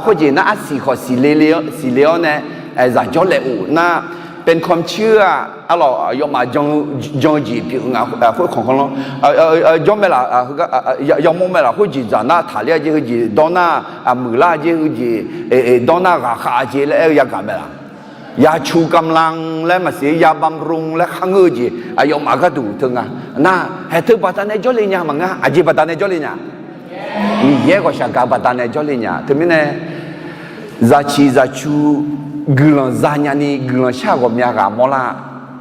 khoerjeq nar arsiq khawf siqle le-awr nae, zaq jawrlaef of nar, เป็นความเชื่อ arlawq, yawmaf jan-eu jeq pyeuf nga khoerkhanq khanq lawr. Jawr mae laf, yamawr mae laf, khoerjeq dzaq nar taqler-a jeq, heujeq dawr nar muiqlar-a jeq, heujeq dawr nar ghaqkhav-a jeq laer aer-eu yagaq mae laf. ยาชูกำลัง laer maqsiq, ยาบำรุง laer kharngeur-eu jeq aqyawfmaf gharduq teu nga. Nar haeq teu baqdanae jawrle nya maqngeur, aqjeq baqdanae jawrle nya? Miqyaer ghawqshaq gaq-eu baqdanae jawrle nya. Teumirnae, zaqciq zaqcu guiqlanq zanya ni guiqlanq shar ghawqmya ghaq mawrlar.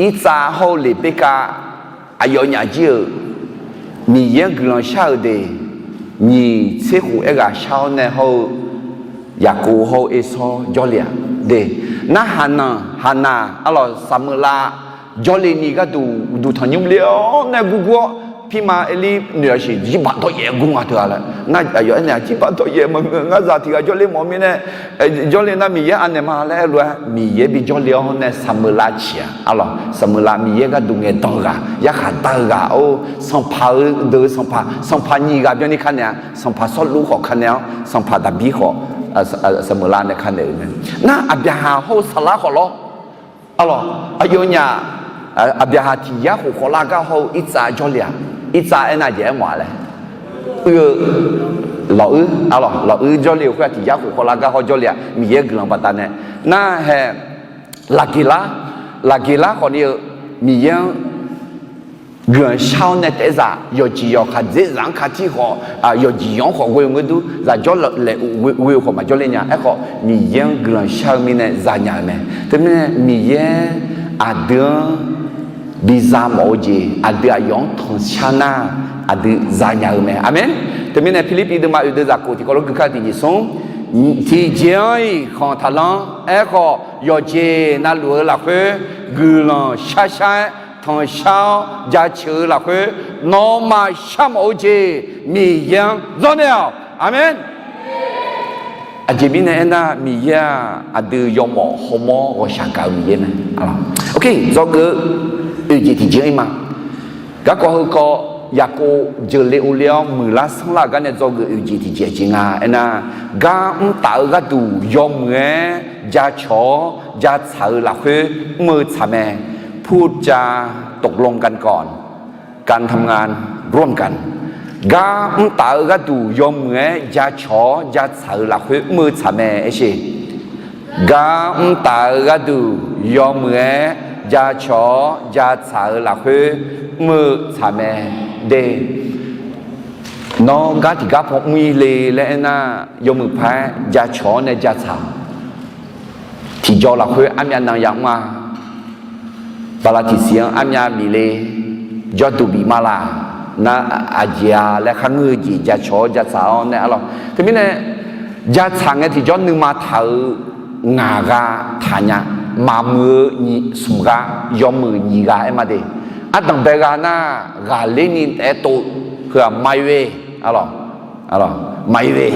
Irtsav hawr-eu Leqperkav aqyawfnyaf jir-euq Miqyaer-anr guiqlanq shar-euq de, nyiq tser khof aerghaq shar-awr nae hawr-eu Yaqkov hawr-eu Ersawr jawrle-aq de. Narhaq nanq haqnaq arlawq Saqmeuqlav jawrle ni gharduq uqduq tanqnymr le-awr nae gurgur-awr, pirma Erlir noeq-a siq, jirbaq dawryaef gur nga teu-a laer. Nar aqyawf aernaeq-aq, jirbaq dawryaef maqngeur, ngar zaq tiq ghaq jawrle mawf-eu mirnae, jawrle nar Miqyaer anaeq ma laer aer-eu lof-aer, Miqyaer bijawrle-awr nae Saqmeuqlav ciq-aq arlawq, Saqmeuqlav Miqyaer gharduq ngaeqdan-eu ghaq, yarkhaq dar-eu ghaq-or, sanqpaq-eu deuq-eu sanqpaq, sanqpaq nyiq ghaq byanni kanaeq-a, sanqpaq Sawrluv khawf kanaeq-awr, sanqpaq Daqbir khawf, Saqmeuqlav nae kanaeq-euq mae. Nar Aqbyaqhaq hawr-eu Saqlar khawf lawr, arlawq, aqyawfnyaf Aqbyaqhaq tiq yar khof khawf lar gar hawr-eu Irtsav jawrle-aq, Irtsav aernar jeq aermawf-a laer, oe-eu lawq-uir, arlawq, lawq-uir jawrle-euq khoer-aq tiq yar khof khawf lar gar hawr jawrle-aq, Miqyaer guiqlanq baqdanae. Nar hae laqgeqlar, laqgeqlar khawf ni-eu Miqyaer-anr guiqlanq shar-awr nae taef-aer zaq yawqjeq yawqkhaq dzer zaq-anr ka tir khawf, yawqjeq yawq-anr khawf ghoe-eu ngeur dur, zaq jawrlaef of ghoe-eu khawf maqjawr ler nya. Aerkhawf Miqyaer-anr guiqlanq shar-eu mirnae zanya-euq mae. Teumirnae Miqyaer aqdui-anr biza mawf-eu jeq, aqdui aqyawf-anr tanqshar nar, aqdui zanya-eu mae. Aqmeq. Teumirnae Pirlirpiv deuvma oeq deuv zaqkhof tiqkawv lof gui kar tiqjeq smr, tiqjeq-anr-iq khanq taqlanr. Aerkhawf yawqjeq navluf-eu lafkhoer guiqlanq sharshar-aer tanqshar-awr jaceuq-eu lafkhoer, nawmaf sharmawf-eu jeq Miqyaer-anr zanrnaeq-awq. Aqmeq. Aqjeq mirnae aernar, Miqyaer-aq aqdui yawmawf hawmawr ghawqshaq gaq-eu Miqyaer mae. Ok, dzawgeuf-eu oeq jeq tiqjeq-ir ma. Garkawv heukawv Yaqkov jeuqle ovle-awr muiqlar sanrlar-eu gar nae dzawgeuf oeq jeq tiqjeq jeq nga aernar, gar mrtaf-eu gharduq yawmuiq-aer jacawq-awr jatsaq-eu lafkhoer mr-eu tsaq mae. พูดจาตกลงกันก่อน การทำงานร่วมกัน Gar mrtaf-eu gharduq yawmuiq-aer jacawq-awr jatsaq-eu lafkhoer mr-eu tsaq mae aersheq. Gar mr taf-eu gharduq yawmuiq-aer jacawq-awr jatsaq-eu lafkhoer mr-eu tsaq mae de. Nawr gar tiqgar paw mr-ir le laer aernar, yawmuiq paq-aer jacawq-awr nae jatsaq-awq. Tiqjawr lafkhoer armyav nan yamr-a. Bala tiqsiq-anr armyav bif le, jawrduq bif ma laq, nar aqjeq-a laer kharngeur-eu jeq jacawq-awr jatsaq-awr nae arlawq. Teumirnae, jatsaq ngae tiqjawr nuima taq-euq ngaq gha taqnya, maqmuiq-eu nyiq smq gha, yawmuiq nyiq gha aer ma de. Ardanq bae gha nar, ghaqler ni taef-aer tov-eu heu-aq, my way, arlawq. Arlawq, my way,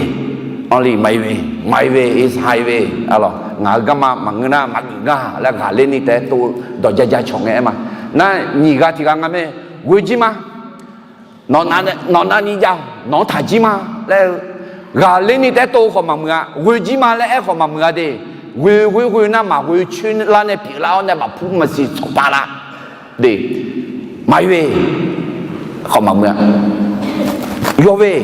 only my way, my way is highway, arlawq. Ngaq-euq garma maqngeur nar maqgeuf nga laer ghaqler ni taef-aer tov-eu dawqja jacawq ngae aer ma. Nar nyiq gha tiq gha nga mae, ghoe jir ma. Nawq nav ni jav-awq, nawq-anr taq jir ma laer-eu, ghaqler ni taef-aer tov-eu khawf maqmuiq-a, ghoe jir ma laer aer khawf maqmuiq-a de. Ghoe ghoe ghoe nar maqghoe coer lar nae pyeuflar-awr nae bafpur maqsiq tsawqpav lar de. My way khawf maqmuiq-a, your way,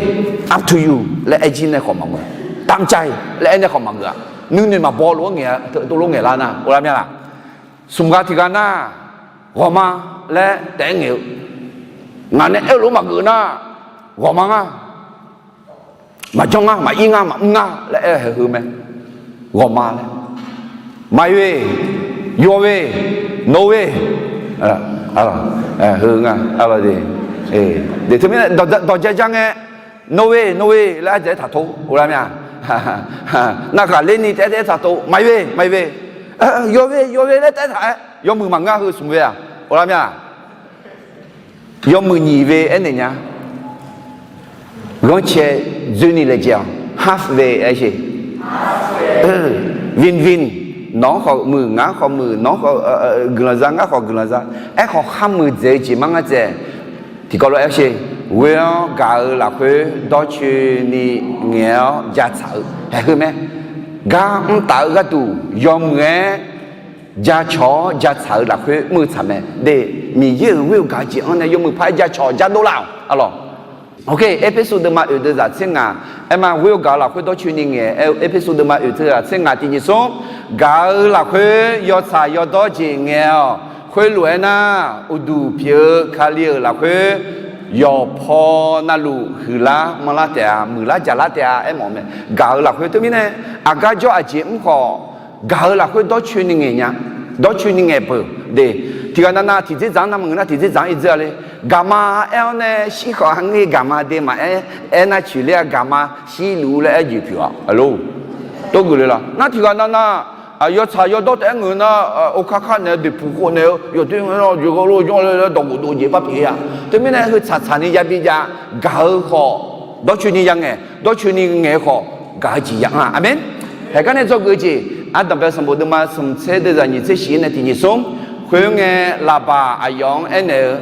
up to you laer aer jir nae khawf maqmuiq-a, ตามใจ laer aer nae khawf maqgeuf-a. Nuinoeq maqbaw lof-aer ngaeq-a, teulof ngaeqlar nar, or lar mya laq? Smq gha tiq gha nar, ghawqma laer taef-aer ngaeq-eu, ngaq nae aer-eu lof maqgeuf nar, ghawqma nga, maqjanr nga, maqir nga, maqmr nga laer aer-eu haeq heu mae. Ghawqma laer, my way, your way, no way, heu nga, de teumirnae dawqja jar ngae, no way, no way laer arjaq-aer taqtov, or lar mya. Nar ghaqler ni taef-aer taef-aer taqtov, my way, my way, your way, your way laer taef-aer taq-aer yawmuiq maqngeur-a heu smq gha-aq, or lar mya. Yawmuiq nyiq way aernaeq nya. Ghanrcae dzoerni laejae-awq, half way aer-eu, win-win, nawq-anr khawf muiq, ngaq-anr khawf muiq, nawq-anr khawf guiqlanq za, ngar khawf guiqlanq za. Aerkhawf kharmuiq dzaeq-eu jeq mar ngar dzaeq. Tiqkawv lof-aer sher, ghoe-awr gaq-eu lafkhoer dawrcoeni ngaeq-awr jatsaq-eu haeq heu mae. Gar mr taf-eu gharduq yawmuiq-aer jacawq-awr jatsaq-eu lafkhoer mr-eu tsaq mae de. Miqyaer-euq ghoer-eu gaq-eu jeq-anr nae yawmuiq paq-aer jacawq jadov laf-awq, arlawq. Erpersu deuvma oeq deuvzaq tser ngaq, aer ma, ghoer-eu gaq-eu lafkhoer dawrcoeni ngaeq aer-eu, Erpersu deuvma oeq tser zaq tser ngaq tiq nyiq smr, gaq-eu lafkhoer yawtsaq yawdawr jeq ngaeq-awq. Khoerlof-aer nar, uqduq pyeuf-eu Kali-euq lafkhoer yawqpaw navluf huiqlar manrlar taef-a, muiqlar jaqlar taef-a aermawf mae. Gaq-eu lafkhoer teumirnae, aqgar jawr aqjeq mr khawf, gaq-eu lafkhoer dawrcoeni ngaeq nya, dawrcoeni ngaeq peuq de. Tiqghaq navnav tiqdzerdzaq-anr nar maqngeur nar tiqdzerdzaq-anr irdzeur-a le. Gaqma aer-awr nae shir khawf ha ngeur gaqma de maqaer, aernar coeqler-a gaqma shirluf laer aer jeq pyeuf-a, aqlor. Tov geuf le laq? Nar tiqghaq navnav, aq, yawtsaq yawdawr taef-aer ngeur nar, okar kar naeq-eu beqpuq khov naeq-eu yawdoer ngae nar jeq ghanr lof janr le laer dawqghof dov jeq bar pyeuf-a. Teumirnae heu tsaqtsaq ni yabi jav, gaq-eu khawf, dawrcoeni ya ngaeq, dawrcoeni ngaeq-eu khawf, gaq-eu jeq ya anr-a. Aqmeq. Haeq gar nae dzawgeuf-eu jeq, ardanqbae sanqbof deuvma smq tser deuvzaq nyiq tser shif nae tiq nyiq smr, khoerngae Laqbaq aqyawf-anr aernaeq-eu,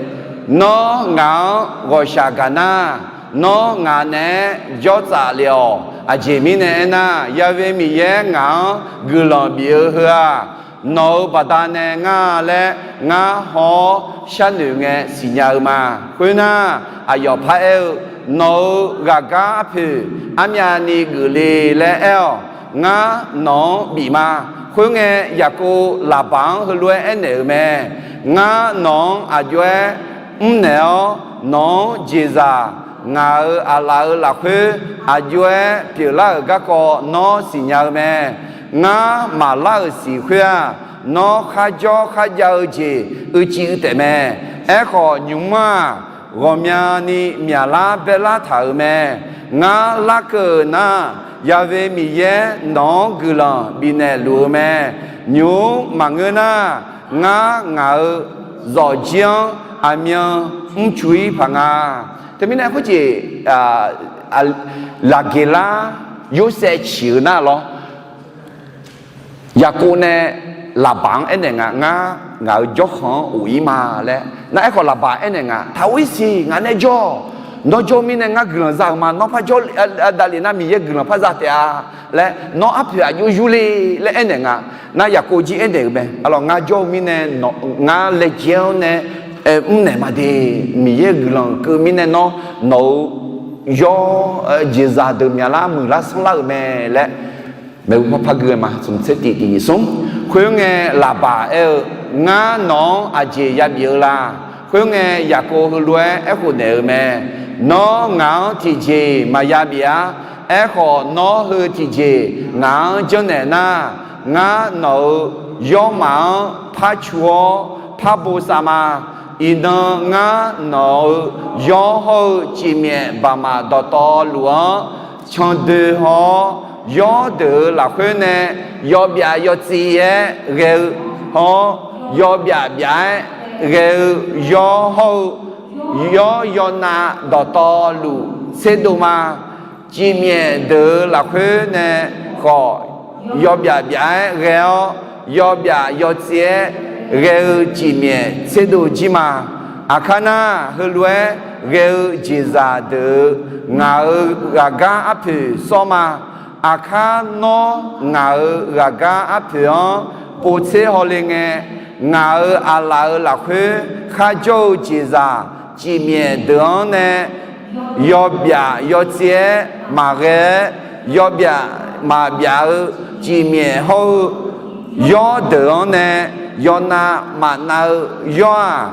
Nawr ngaq-anr ghawqshaq gaq nar, nawr ngaq naeq-aer jawr tsaf lef-awq. Aqjeq mirnae aernar, Ya'we Miqyaer ngaq-anr guiqlanq bif-eu heu-aq, nawq-euq baqdanae ngar laer ngar haw-awr sharnoeq ngae siqnya-eu ma. Khoernar, aqyawf paraer-eu, Nawq-euq ghaqgar arpoeq armyavni geufle laer aer-awq. Ngar nawq-anr bif ma. Khoerngae, Yaqkov Laqbaq-anr heulof-aer aernaeq-euq mae. Ngar nawq-anr aqjox-aer mrnaeq-awr, nawq-anr jeqzaq ngaq-euq aqlaf-euq lafkhoer aqjox-aer pyeuflar-euq garkawv nawr siqnya-eu mae. Ngar maqlar-euq siq khoer-aq, nawr kharjawr kharjav-eu jeq uicuiv taefmae. Aerkhawf, nymq-mr-aq, ghawqmyani myaqlar baerlar taq-euq mae. Ngar larkeuv-euq nar, Ya'we Miqyaer nawq-anr guiqlanq bifnaeq luf-eu mae. Nymq-mr maqngeur nar, ngar ngaq-euq zawqjir-anr aqmyan mrcuf-ir paq nga. Teumirnae khoerjeq, Laqgeqlar Yorsaev ciq-eu nar lawr, Yaqkov nae Laqbaq-anr aernaeq nga, ngar ngaq-euq jawrkhanq-anr of-ir ma laer. Nar aerkhawf Laqbaq aernaeq nga, taq of-ir siq, ngaq nae jawr-awq. Nawr jawr-eu mirnae ngar guiqlanq za-euq ma. Nawr par jawr davlef nar Miqyaer guiqlanq par za taef-a laer, nawr arpoeq aqjox yurle laer aernaeq nga. Nar Yaqkov jir aernaeq-euq mae, arlawq, ngar jawr-eu mirnae ngar laejae-awr nae mrnaeq ma de. Miqyaer guiqlanq keuv mirnae nawr nawq-euq yawr jeqzaq deuq myaqlar muiqlar sanrlar-euq mae laer maeqhu par par gui-eu ma, smq tser tiq tiq nyiq smr. Khoerngae, Laqbaq aer-eu, Ngar nawq-anr aqjeq yabif-eu la? Khoerngae, Yaqkov heulof-aer aerkhof naeq-euq mae. Nawr ngaq-anr tiqjeq maqya bif-ar. Aerkhawf, nawr heu tiqjeq ngaq-anr janrnaeq nar, ngar nawq-euq yawrmaf-anr par cu-awr par bosav ma. Iqnan ngar nawq-euq yawr hawr-eu cifmyaef baqmaf dawqtawvluf-anr candoe haw-awr, yawrdeuq-euq lafkhoer nae yawbyaf yawtsi-aer ghae-eu hawr-awr, yawbyaf byaf-aer ghae-eu yawr hawr-eu yawr yawnav dawqtawvluf tserdov ma. Cifmyaef deuq-euq lafkhoer nae khawf yawbyaf byaf-aer ghae-awr, yawbyaf yawtsi-aer ghae-eu cifmyaef tserdov jir ma. Aqkar nar, heulof-aer ghae-eu jeqzaq deuq-euq ngaq-euq ghaqgar arpoeq sawr ma. Aqkar nawr ngaq-euq ghaqgar arpoeq-anr povtser hawle ngae, ngaq-euq aqlaf-euq lafkhoer kharjawr-eu jeqzaq cifmyaef deuq-anr nae yawbyaf yawtsi-aer maqghae-aer, yawbyaf maqbyaf-eu cifmyaef hawr-eu yawr deuq-anr nae yawnav maqnav-eu yawr-aq,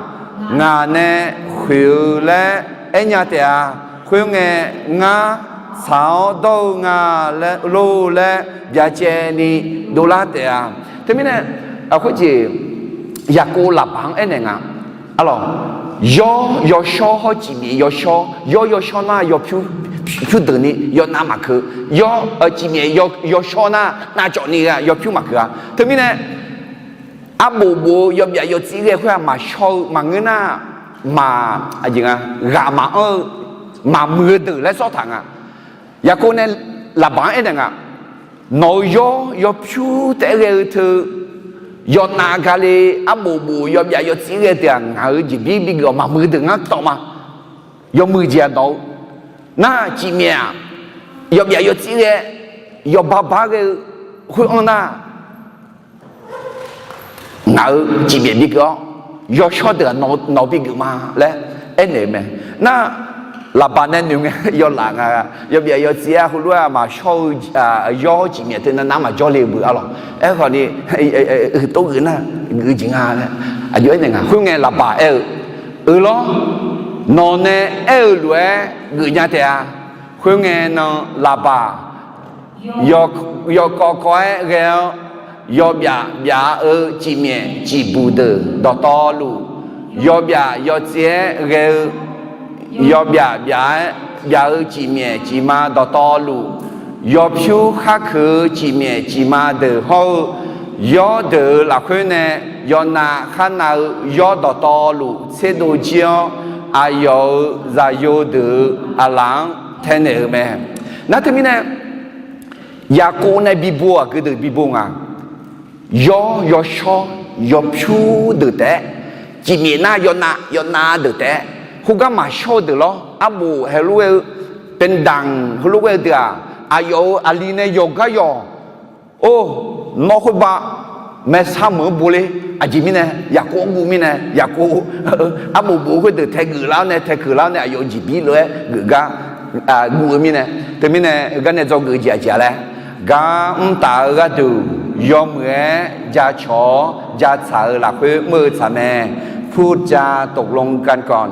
ngaq nae khoeq-eu laer aernya taef-a. Khoerngae, ngar tsaq-awr dawr-eu nga lor laer byacaevni dovlar taef-a. Teumirnae, khoerjeq Yaqkov Laqbaq-anr aernaeq nga. Arlawq, yawr yawshawr hawr cifmyaef yawshawr, yawr yawshawr nar yawpyur pyurdeuqni yawnav maqkeuv, yawr cifmyaef yawshawr nar navcawvni ghae yawpyur maqkeuv-a. Teumirnae, arbof bof-eu yawbyaf yawtsir ghae khoer-aq maqshawr-eu maqngeur nar, maq, aqjeq nga, ghaq maqanr-eu maqmuiq-eu deuq laer sawr taq nga. Yaqkov nae Laqbaq-anr aernaeq nga. Nawq-euq yawr yawpyur taef-aer ghae-eu teu yawnav gale, arbof bof yawbyaf yawtsir ghae teu-aq, ngaq-euq jeqbir bigeuf-awr maqmuiq deuq ngar tawv ma. Yawmuiq jeq-aq nawq-eu nar, cifmyaef-aq yawbyaf yawtsir ghae, yawbar bar ghae-eu khoer-anr nar, ngaq-euq cifmyaef bikeuv-awr, yawshawr deuq-aq nawq-eu bigeuf ma laer aernaeq-eu mae. Nar, Laqbaq nae noeq ngae yawlaf nga, yawbyaf yawtsir-aer heulof-aer maqshawr-eu yawr cifmyaef teu nav nav maqjawr le-eu beu arlawq. Aerkhawfni, uqtov geuf nar, geuf jeq nga laer aqjox aernaeq nga. Khoerngae Laqbaq aer-eu, Euq lawr, nawq nae aer-eu lof-aer geufnya taef-a. Khoerngae nan Laqbaq yawkawv kawv-aer ghae-awr, yawbyaf byaf-eu cifmyaef cifbuq deuq dawqtawvluf, yawbyaf yawtsir-aer ghae-eu, yawbyaf byaf-aer byaf-eu cifmyaef cifma dawqtawvluf, yawpyur kharkeuq-eu cifmyaef cifma deuq hawr-eu yawr deuq-euq lafkhoer nae yawnav kharnav-eu yawr dawqtawvluf tserdov jir-awr, aqyawf-euq zaqyo deuq-euq aqlaf-anr taenaeq-eu mae. Nar teumirnae, Yaqkov nae bibo-aq, geu deuq bibo nga. Yawr yawshawr yawpyur deuq taef-aer, cifmyaef nar yawnav yawnav deuq taef-aer, khoergar maqshawr-eu deuq lawr, arbof heulof ghae-eu, เป็นด่าง heulof ghae-eu deuq-aq, aqyawf-euq aqli nae yawqgar yawq. Or, nawr khoerbav maersar meuq-anr bo ler. Aqjeq mirnae Yaqkov-anr guv mirnae, Yaqkov arbof bof khoerdeuq taegeuf lar-awr nae, taekeuq lar-awr nae, aqyawf-euq jeqbir lof-aer geuf gar guv-eu mirnae, teumirnae heugar nae dzawgeuf jeq aqjeq-a laer, gar mr taf-eu gharduq yawmuiq-aer jacawq-awr jatsaq-euq lafkhoer mr-eu tsaq mae. พูดจาตกลงกันก่อน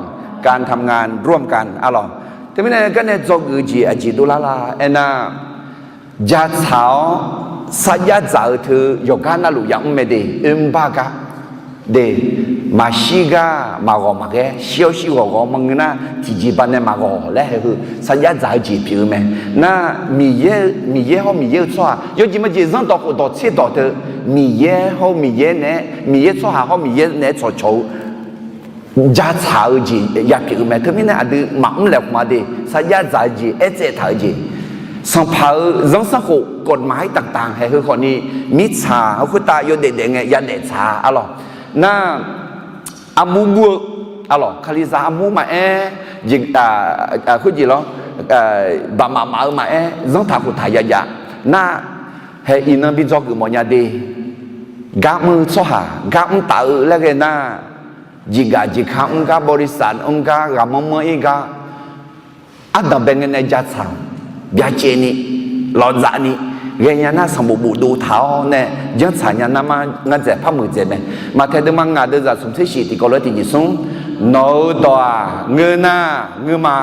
การทำงานร่วมกัน arlawq. Teumirnae gar nae dzawgeuf jeq aqjeq dovlar la aernar, jatsaq-awr sarjax dzaq-eu teu yawqgar navluf yamr mae de, oermr bar gar de, maqshir gar maqghawq maqghaer, shir-awr shir ghawq ghawq maqngeur nar, tiqjeqba nae maqghawq laer haeq heu sarjax dzaq-eu jeq pyeuf-eu mae. Nar, Miqyaer, Miqyaer hawr Miqyaer-eu tsawrhaq yawjeq majeq zanrdawq khofdawq tserdawq teu, Miqyaer hawr Miqyaer naeq-aer, Miqyaer tsawrhaq hawr Miqyaer naeq-aer tsawqcawq-eu jatsaq-eu jeq yapyeuf-eu mae. Teumirnae aqdui maqmr laeqhmq-a de, sarjax dzaq-eu jeq, aertsaev taq-eu jeq, sanqpaq-euq zanrsanrkhof กฎหมายต่างๆ haeq heu khawfni, mirtsaq-eu khoertav yawdaef daef ngae yadaef tsaq-a arlawq. Nar, armur mur-eu arlawq, kalizaq armur maqaer, jeq, khoerjeq lawr, baqmaf maf-eu maqaer, zanrtaq khoftaq yajav. Nar, haeq iqnan bi dzawgeuf mawfnya de. Gar mr-eu tsawrhaq gar mr taf-eu laer ghae nar, jeqgaf jeqka mr gar, บริษัท mr gar, ghaqmanr manr ir gar, ardanqbae ngae nae jatsaq, byacaevni, lawfzafni, ghaenya nar sanqbof bofdov taq-awr nae janrtsaq nya nar ma, ngar dzaeq par muiqdzaeq mae. Maqtaeq deuvma ngaq deuvzaq smq tser shif tiqkawv lof-aer tiqnyiq smr, nawq-euq dawq-aq ngeur nar ngeur ma,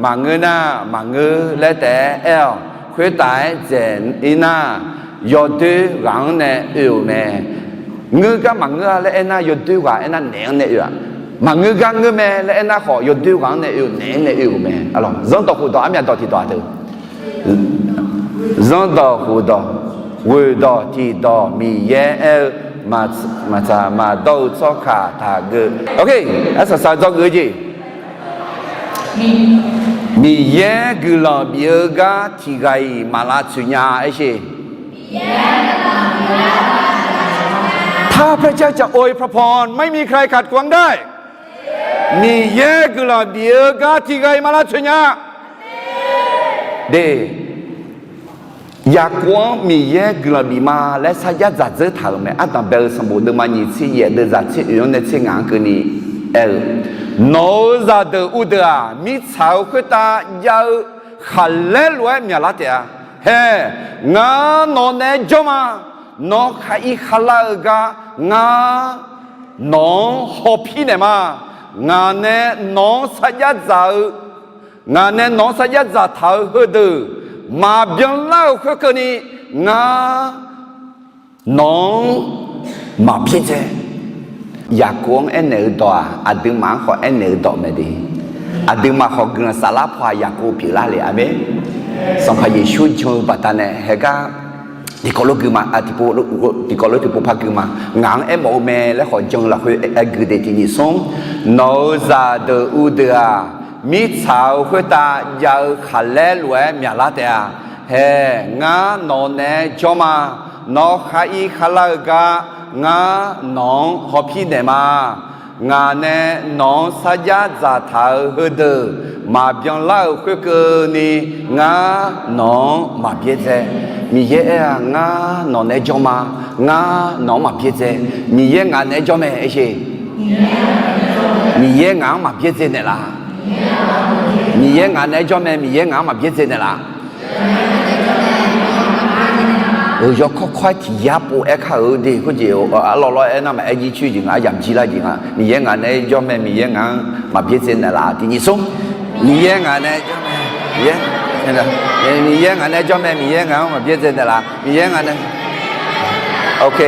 maqngeur nar maqngeur laer taef-aer aer-awq. Khoertav-aer dzaeq-ir nar, yawdoer ghaq-anr nae oe-euq mae. Ngeur gar maqngeur-a laer aernar, yawdoer ghaq aernar naeq-anr nae oe-aq. Maqngeur gar ngeur mae laer aernar khawf, yawdoer ghaq-anr nae oe-eu naeq-anr nae oe-euq mae. Zanrdawq khofdawq armyav dawq tiqdawq-aq deuq. Zanrdawq khofdawq, ghoeqdawq tiqdawq Miqyaer aer-eu, maqtsaq maqdawr-eu tsawrkaq taqgeu. Arsaq saq dzawgeuf-eu jeq. Miqyaer guiqlanq bif-eu gar tiqghaq-iq maq lavtsoeq nya aersheq. ถ้าพระเจ้าจะอวยพระพร ไม่มีใครขัดขวางได้ Miqyaer guiqlanq bif-eu gar tiqghaq-iq maq lavtsoeq nya. De, Yaqkov-anr Miqyaer guiqlanq bif ma laer sarjax dzaq dzeur taq-euq mae. Ardanq bae-eu sanqbof deuvma nyiq tser yaef deuvzaq tser oeq-anr nae tser ngaq-anr keuvni aer-eu, nawq-euq zaqdeuq uvdeuq-aq mirtsaq-eu khoertav jav-eu khaqlaer lof-aer myaqlar taef-a. Hae, ngar nawq naeq-aer jawr ma. Nawr khar ir kharlar-eu gar ngar nawq-anr hawpir naeq ma. Ngaq nae nawq-anr sarjax dzaq-eu, ngaq nae nawq-anr sarjax dzaqtaq-eu heudeuq maqbyan lar-euq khoerkeuvni, ngar nawq-anr maqbyaerdzae. Yaqkov-anr aernaeq-eu dawq-aq, aqduimaf-anr khawf aernaeq-eu dawq mae de. Aqduimaf khawf guiqlanq saflar paw-aq Yaqkov pyeuflar le. Aqmeq. Sanqpaq Yeqsur jan-eu baqdanae haegar tiqkawv lof gui ma, tiqkawv lof tiqpov par gui ma. Ngaq-anr aermawf-eu mae laer khawf jan-eu lafkhoer aer gui de. Tiqnyiq smr, nawq-euq zaqdeuq uvdeuq-aq mirtsaq-eu khoertav jav-eu khaqlaer lof-aer myaqlar taef-a. Hae, ngar nawq naeq-aer jawr ma. Nawr khar ir kharlar-eu gar ngar nawq-anr hawpir naeq ma. Ngaq nae nawq-anr sarjax dzaqtaq-eu heudeuq maqbyan lar-euq khoerkeuvni, ngar nawq-anr maqbyaerdzae. Miqyaer aer-aq, ngar nawq naeq-aer jawr ma. Ngar nawq-anr maqbyaerdzae. Miqyaer ngaq naeq-aer jawr mae aersheq. Miqyaer ngaq-anr maqbyaerdzae naeqlaf. Miqyaer ngaq naeq-aer jawr mae. Miqyaer ngaq-anr maqbyaerdzae naeqlaf. Yawkawr kawr-aer tiq yar pov-aer kar-euq de. Khoerjeq arlawr lawr-aer aernar maqaer jir coer jeq nga, aryamq jir lar jeq nga. Miqyaer ngaq naeq-aer jawr mae. Miqyaer ngaq-anr maqbyaerdzae naeqlaf. Tiqnyiq smr, Miqyaer ngaq naeq-aer jawr mae. Miqyaer, Miqyaer ngaq naeq-aer jawr mae. Miqyaer ngaq-anr maqbyaerdzae naeqlaf. Miqyaer ngaq nae, ok,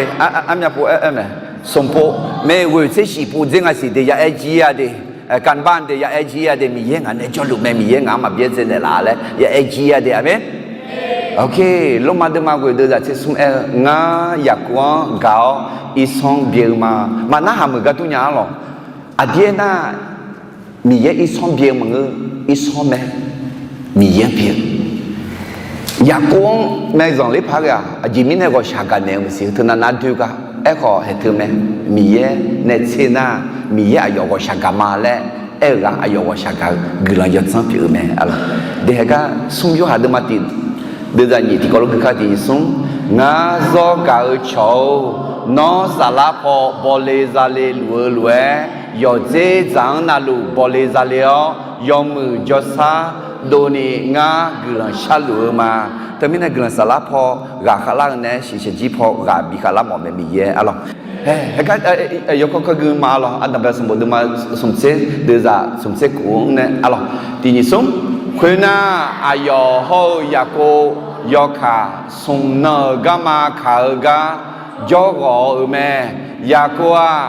armyav pov-aer aer mae. Smqpov mae, ghoeq tser shif pov dzer nga siq de, ya aer jir-a de. Kanqbanq de, ya aer jir-a de. Miqyaer ngaq naeq-aer jawrluf mae. Miqyaer ngaq-anr maqbyaerdzae naeqlaf laer ya aer jir-a de. Aqmeq. Ok, Lormav deuvma ghoeq deuvzaq tser smr aer-eu, ngar Yaqkov-anr gaq-awr irsanr byae-eu ma. Maqnarhaq meuq gar dur nya-ar lawq. Aqdir aernar, Miqyaer irsanr byae-eu maqngeur, irsanr mae. Miqyaer byae-eu. Yaqkov-anr mae zanqler paq ghae-aq, aqjeq mirnae ghawqshaq gaqnaeq-eu maqsiq. Teunav nar doer gar aerkhawf haeq teu mae. Miqyaer nae tser nar, Miqyaer aqyawf ghawqshaq gaq ma laer aer-eu ghaq, aqyawf ghawqshaq gaq-eu guiqlanq yawdzanr pyeuf-eu mae. Aqlawq, de haegar smr Yorhaq deuvma tiq deuvzaq nyiq tiqkawv lof gui kar tiqnyiq smr, ngar zawr gaq-eu cawq-or, nawr saflar paw bawle zale luf-eu lof-aer, yawqdzer dzaq-anr navluf bawle zale-awr, yawmuiq jawrshar dovni ngar guiqlanq sharluf-eu ma. Teumirnae guiqlanq saflar paw ghaq khavlar-eu nae shiqshaq jir paw ghaq bi khavlar mawf mae. Miqyaer arlawq, haegar yawkawr kawr gui ma arlawq. Ardanqbae sanqbof deuvma smq tser deuvzaq smq tser kof-anr nae arlawq, tiqnyiq smr, khoernar, aqyawf hawr-eu Yaqkov yawkaq smq nan-euq garma kaq-eu gar jawrghawq-eu mae. Yaqkov-aq,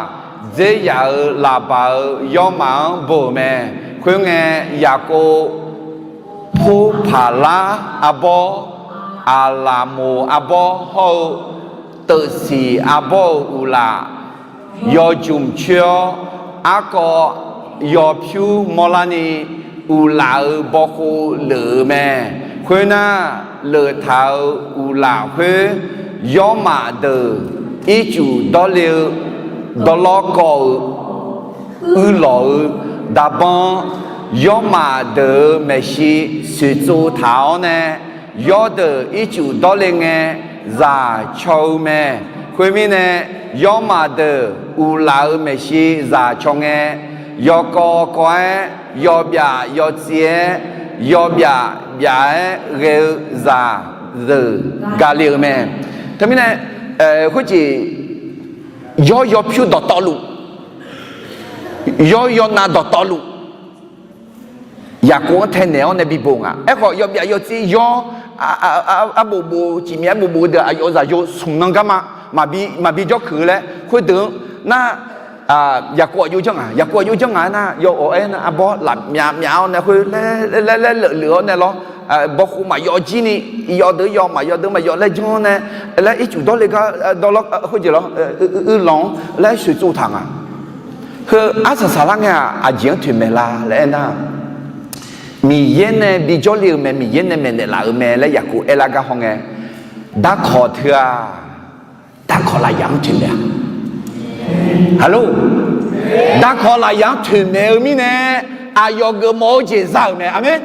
dzer yaf-euq lafbaq-euq yawrmaf-anr bo-euq mae. Khoerngae, Yaqkov purpaqlar arbawr, aqlaqmoq arbawr hawr-eu teuqsiq arbawr-euq uqlaf yawjmq coer-awr, arkawv yawpyur mawrlarni, uqlaf-euq bawkhov leuf-eu mae. Khoernar, leuftaq-euq uqlaf khoer, yawrmaf deuq ircuf dawrle-eu dawrlawr kawv-euq uirlawq-eu darbanr, yawrmaf deuq-euq maeqshi soeqtsov taq-awr nae, yawrdeuq ircuf dawrle ngae zaq caw-eu mae. Khoermirnae, yawrmaf deuq uqlaf-euq maeqshi zaq caw ngae, yawkawv kawv-aer, yawbyaf yawtsi-aer, yawbyaf byaf-aer ghae-eu zaq zeuq gaqle-euq mae. Teumirnae, khoerjeq yawr yawpyur dawqtawvluf, yawr yawnav dawqtawvluf, Yaqkov-anr taenaeq-awr nae bibo nga. Aerkhawf, yawbyav yawtsir yawr, arbof bof, cifmyaef arbof bof-eu deuq aqyawf-euq zaqyo smq nan garma maqbi jawrkeuq-eu laer, khoerdeuq-anr nar, Yaqkov aqjox janr nga, Yaqkov aqjox janr nga-aer nar, yawawq-aer nar arbawr laf myav myav-awr nae khoer laer laer laer leufluf-awr nae lawr, bawkhov maqyawf jir ni, yawdeuq yawf maqyawf deuq maqyawf laer janr-awr nae, laer ircuf dawrle gar dawrlawr khoerjeq lawr, uilanq-anr laer sheuqtsov taq nga. Heu arsaq saqlar ngae-aq, aqjeq-anr toeqmaeq la laer aernar, Miqyaer nae bijawr le-euq mae, Miqyaer nae maeqnaeq laf-euq mae laer Yaqkov aerlar gar hawngae, darkawq teu-aq, darkawq lafyaq-anr toeqmaeq-a. Halo, darkawq lafyaq-anr toeqmaeq-eu mirnae, aqyawf geufmawf-eu jeq za-euq mae. Aqmeq.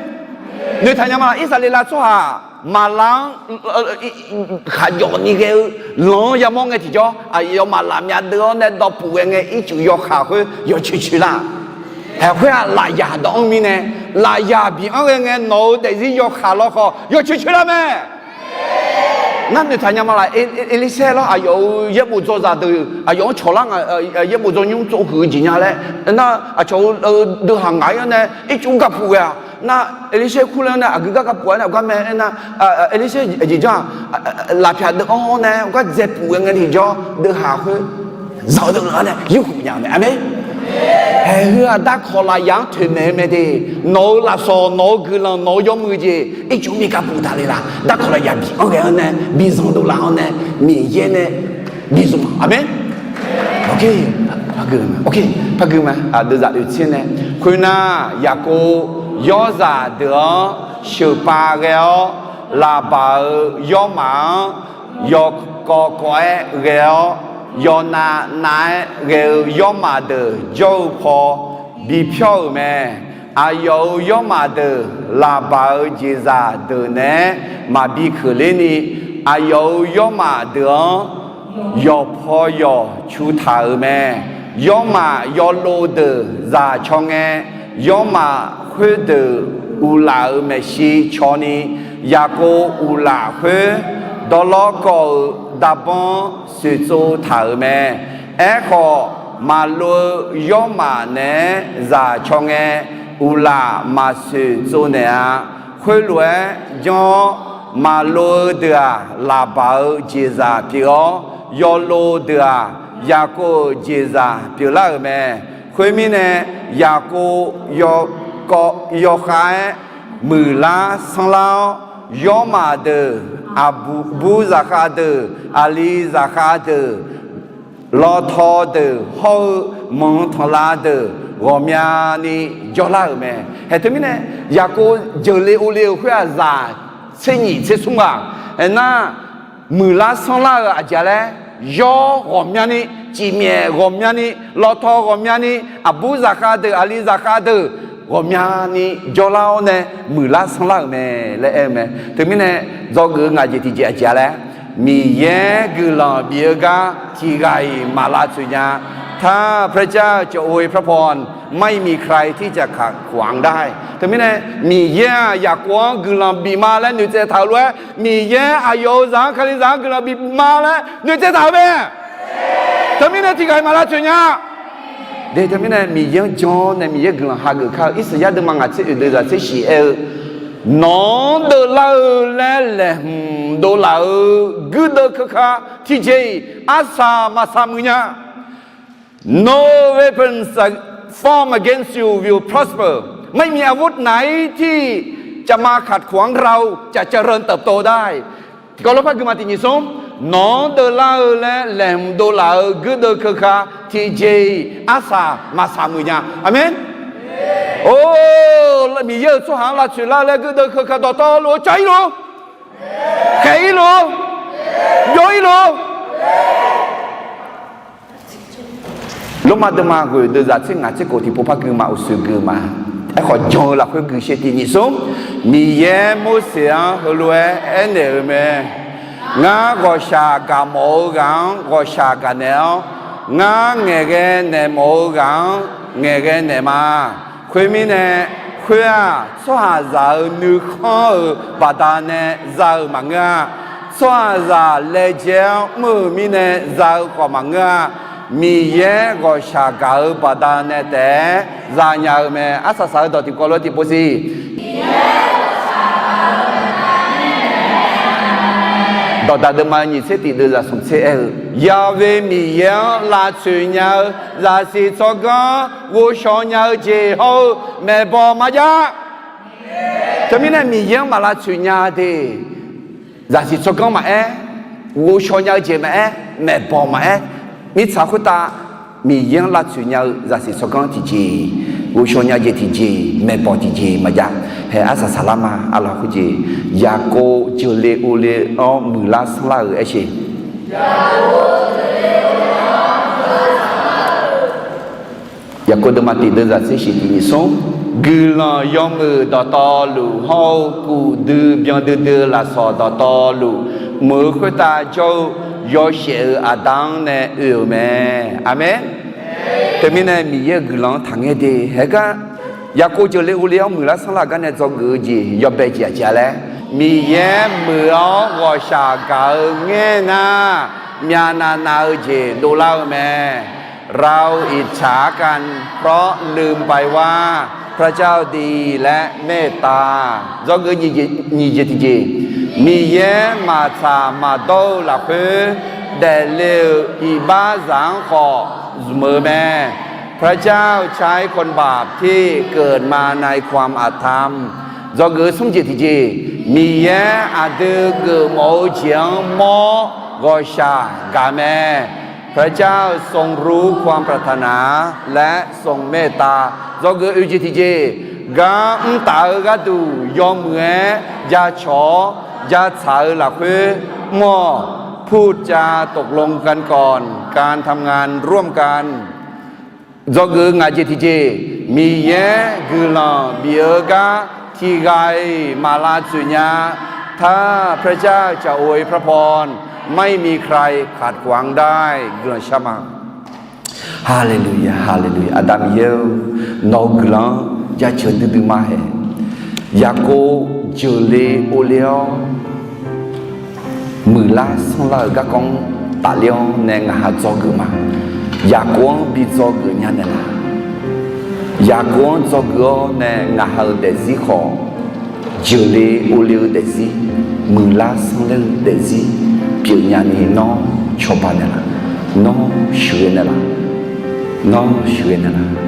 Noeqtaq nya ma. Irsaqleqlav tsawrhaq maqlar-anr khaqjawf ni ghae-eu lanq-anr yamawr ngae tiqjawr, aqyawfmaf laf myav deuv-awr nae dawv puf ghae ngae, ircuf yawkaq khoer yawcoer coer lar. Haeq khoer-aq, lafyaq dawq-anr mirnae, lafyaq bianr ghae ngae, nawq-euq daefzir yawkaq lawkhawf yawcoer coer lar mae. Nar noeqtaq nya ma laf. Erlirsaer lawr, aqyawf-euq yaerbof dzawzaq deuq aqyawf-anr cawqlar nga, yaerbof dzawnymr tsovhuiq-eu jeq nya laer nar, aqcawq-eu deuv haq ngaq-ir-awr nae ircuf gapuf ghae-aq. Nar Erlirsaer kurler-awr nae aqgeu gar gapuf-a nae aqgar mae aernar, Erlirsaer aqjeq janr-aq, lafpyaq deuv-anr-awr nae gar dzaepuf ghae ngae tiqjawr deuv haq khoer zanq-eu deuv-anr nae yurhuq nya-eu mae. Aqmeq. Haeq heu-aq, darkawq lafyaq-anr toeqmaeq-eu mae de. Nawq-euq lafsawq, nawq-euq guiqlanq, nawq-euq yawmuiq jeq ircuf mir gapuf taqle laf. Darkawq lafyaq bianr ghae-anr nae bizanq dovlaf-anr nae Miqyaer nae bizmq. Aqmeq. Par gui ma, par gui ma. Aqdui zaf oeq tser nae, khoernar, Yaqkov yawrzaq deuq-anr sheuqpav ghae-awr, laqbaq-euq yawrmaf-anr yawkawv kawv-aer ghae-awr, yawnav nav-aer ghae-eu yawrmaf deuq jawr-eu paw bipyawr-euq mae. Aqyawf-euq yawrmaf deuq laqbaq-euq jeqzaq deuq naeq-aer maqbi keuqler ni, aqyawf-euq yawrmaf deuq-anr yawqpaw yawq cu taq-euq mae. Yawrmaf yawlov deuq zaq caw ngae, yawrmaf khoerdeuq uqlaf-euq maeqshi caw ni, Yaqkov uqlaf khoer dawrlawrkawv-euq darbanr soeqtsov taq-euq mae. Aerkhawf, maqlov-eu yawrmaf naeq-aer zaq caw ngae, uqlaf maqsoeq tsovnaeq-a. Khoerlof-aer janr-awr, maqlov-eu deuq-aq, laqbaq-eu jeqzaq pyeuf-awr, yawlov deuq-aq, Yaqkov-euq jeqzaq pyeuflar-euq mae. Khoermirnae, Yaqkov yawkhav-aer muiqlar sanrlar-awr, yawrmaf deuq, aqbur zaqkhav deuq, aqli zaqkhav deuq, lawtaw deuq hawr-eu manq tanqlav deuq ghawqmyani jawrlar-euq mae. Haeq teumirnae, Yaqkov jeuqle ovle-euq khoer-aq, zaq tser nyiq tser smr ghaq. Aernar, muiqlar sanrlar-eu aqjeq laer, yawr ghawqmyani, cifmyaef ghawqmyani, lawtaw ghawqmyani, aqbur zaqkhav deuq, aqli zaqkhav deuq ghawqmyani jawrlar-awr nae muiqlar sanrlar-euq mae laer aer-eu mae. Teumirnae, dzawgeuf-eu ngaq jeq tiqjeq aqjeq laer, Miqyaer guiqlanq bif-eu gar tiqghaq-iq maq lavtsoeq nya. ถ้าพระเจ้าจะอวยพระพร ไม่มีใครที่จะขัดขวางได้. Teumirnae, Miqyaer-aq, Yaqkov-anr guiqlanq bif ma laer noeqtsaev taq-euq lof-aer, Miqyaer aqyawf-euq zaq-anr, Kalizaq-anr guiqlanq bif ma laer noeqtsaev taq-euq mae. Teumirnae tiqghaq-iq maq lavtsoeq nya. De teumirnae Miqyaer-anr jan-awr nae Miqyaer guiqlanq hageuf kar-eu Irsaqyar deuvma ngaq tser oeq deuq zaq tser shiq aer-eu, Nawq-anr deuvlar-eu laer laeqhmq dovlaf-eu guirdeuv keuka tiqjeq-iq arsaq maqsaq muiq nya. No weapons formed against you will prosper. ไม่มีอาวุธไหนที่จะมาขัดขวางเรา จะเจริญเติบโตได้. Tiqkawv lof par gui ma tiqnyiq smr. Nawq-anr deuvlar-eu laer laeqhmq dovlaf-eu guirdeuv keuka tiqjeq-iq arsaq maqsaq muiq nya. Aqmeq. Or, Miqyaer-euq tsawrhaq-anr lavtsoeq lar-eu laer guirdeuv keuka dawqtawvluf-eu caw-ir luf, khaeq-ir luf, byov-ir luf. Lormav deuvma ghoeq deuq zaq tser ngaq tser kof tiqpov par gui ma uqshoe gui ma. Aerkhawf jan-eu lafkhoer gui sher tiqnyiq smr. Miqyaer Morseq-anr heulof-aer aernaeq-euq mae. Ngar ghawqshaq gaq mawf-eu ghaq-anr ghawqshaq gaq naeq-awr, ngar ngaeqghae naeq mawf-eu ghaq-anr ngaeqghae naeq ma. Khoermirnae, Khoer-aq, tsawrhaqzaq-euq nuikhanr-euq baqdanae za-euq maqngeur-a. Tsawrhaqzaq laejae-anr mr-euq mirnae za-eu khawf maqngeur-a. Miqyaer ghawqshaq gaq-eu baqdanae taef-aer zanya-eu mae. Arsaq saq-eu dawq tiqkawv lof-aer tiqpov siq. Dawqdaq deuvma nyiq tser tiq deuv zaq smq tser aer-eu, Yaqve Miqyaer-anr lavtsoeq nya-eu zaqsiq tsawrganr ghovshaw nya-eu jeq hawr-eu maeqbawq maqjav. Teumirnae Miqyaer-anr maq lavtsoeq nya de, zaqsiq tsawrganr maqaer, ghovshaw nya-eu jeq maqaer, maeqbawq maqaer, mirtsaq khoertav Miqyaer-anr lavtsoeq nya-eu zaqsiq tsawrganr tiqjeq, ghovshaw nya jeq tiqjeq, maeqbawq tiqjeq maqjav. Hae arsaq saqlar ma. Arlaq khoerjeq, Yaqkov jeuqle ovle-awr muiqlar sanrlar-euq aersheq. Yaqkov deuvma tiq deuv zaq tser shiq tiq nyiq smr, guiqlanq yawmuiq dawqtawvluf hawr-eu kuf dui byan duidui-eu lafsawq dawqtawvluf, mq-euq khoertav jawr-eu yawshaef-euq aqda-anr nae oe-euq mae. Aqmeq. Teumirnae Miqyaer-euq guiqlanq-anr taqngaer de. Haegar Yaqkov jeuqle ovle-awr muiqlar sanrlar-euq gar nae dzawgeuf-eu jeq yawbae jeq aqjeq-a laer, Miqyaer muiq-awr ghawqshaq gaq-eu ngaer nar, myavnav nav-eu jeq dovlar-eu mae. เราอิจฉากันเพราะลืมไปว่า พระเจ้าดีและเมตตา Dzawgeuf nyiq jeq tiqjeq, Miqyaer maqtsaq maqdawr-eu lafkhoer daefle-euq iqbaxzaq-anr khawf zmq-eu mae. พระเจ้าใช้คนบาปที่เกิดมาในความอาธรรม Dzawgeuf smr jeq tiqjeq, Miqyaer aqdui geufmawf-eu jeq-anr mawr ghawqshaq gaq mae. พระเจ้าทรงรู้ความปรารถนาและทรงเมตตา Dzawgeuf oe jeq tiqjeq, gar mr taf-eu gharduq yawmuiq-aer jacawq-awr jatsaq-eu lafkhoer mr-awq. พูดจาตกลงกันก่อน การทำงานร่วมกัน Dzawgeuf ngaq jeq tiqjeq, Miqyaer guiqlanq bif-eu gar tiqghaq-iq maq lavtsoeq nya. ถ้าพระเจ้าจะอวยพระพร ไม่มีใครขัดขวางได้ Guiqlanq shar ma. Haleluya, haleluya. Aqda Miqyaer-or, nawq-euq guiqlanq-anr jaceuq duidui ma hae. Yaqkov jeuqle ovle-awr muiqlar sanrlar-euq garkawv-anr tafler-awr nae ngaq ha dzawgeuf ma. Yaqkov-anr bi dzawgeuf nya naeqlaf. Yaqkov-anr dzawgeuf-awr nae ngaq ha-euq daefzir khawf, jeuqle ovle-eu daefzir, muiqlar sanrler-eu daefzir pyeufnya ni nawr cawba naeqlaf. Nawr sheuqghae naeqlaf. Nawr sheuqghae naeqlaf.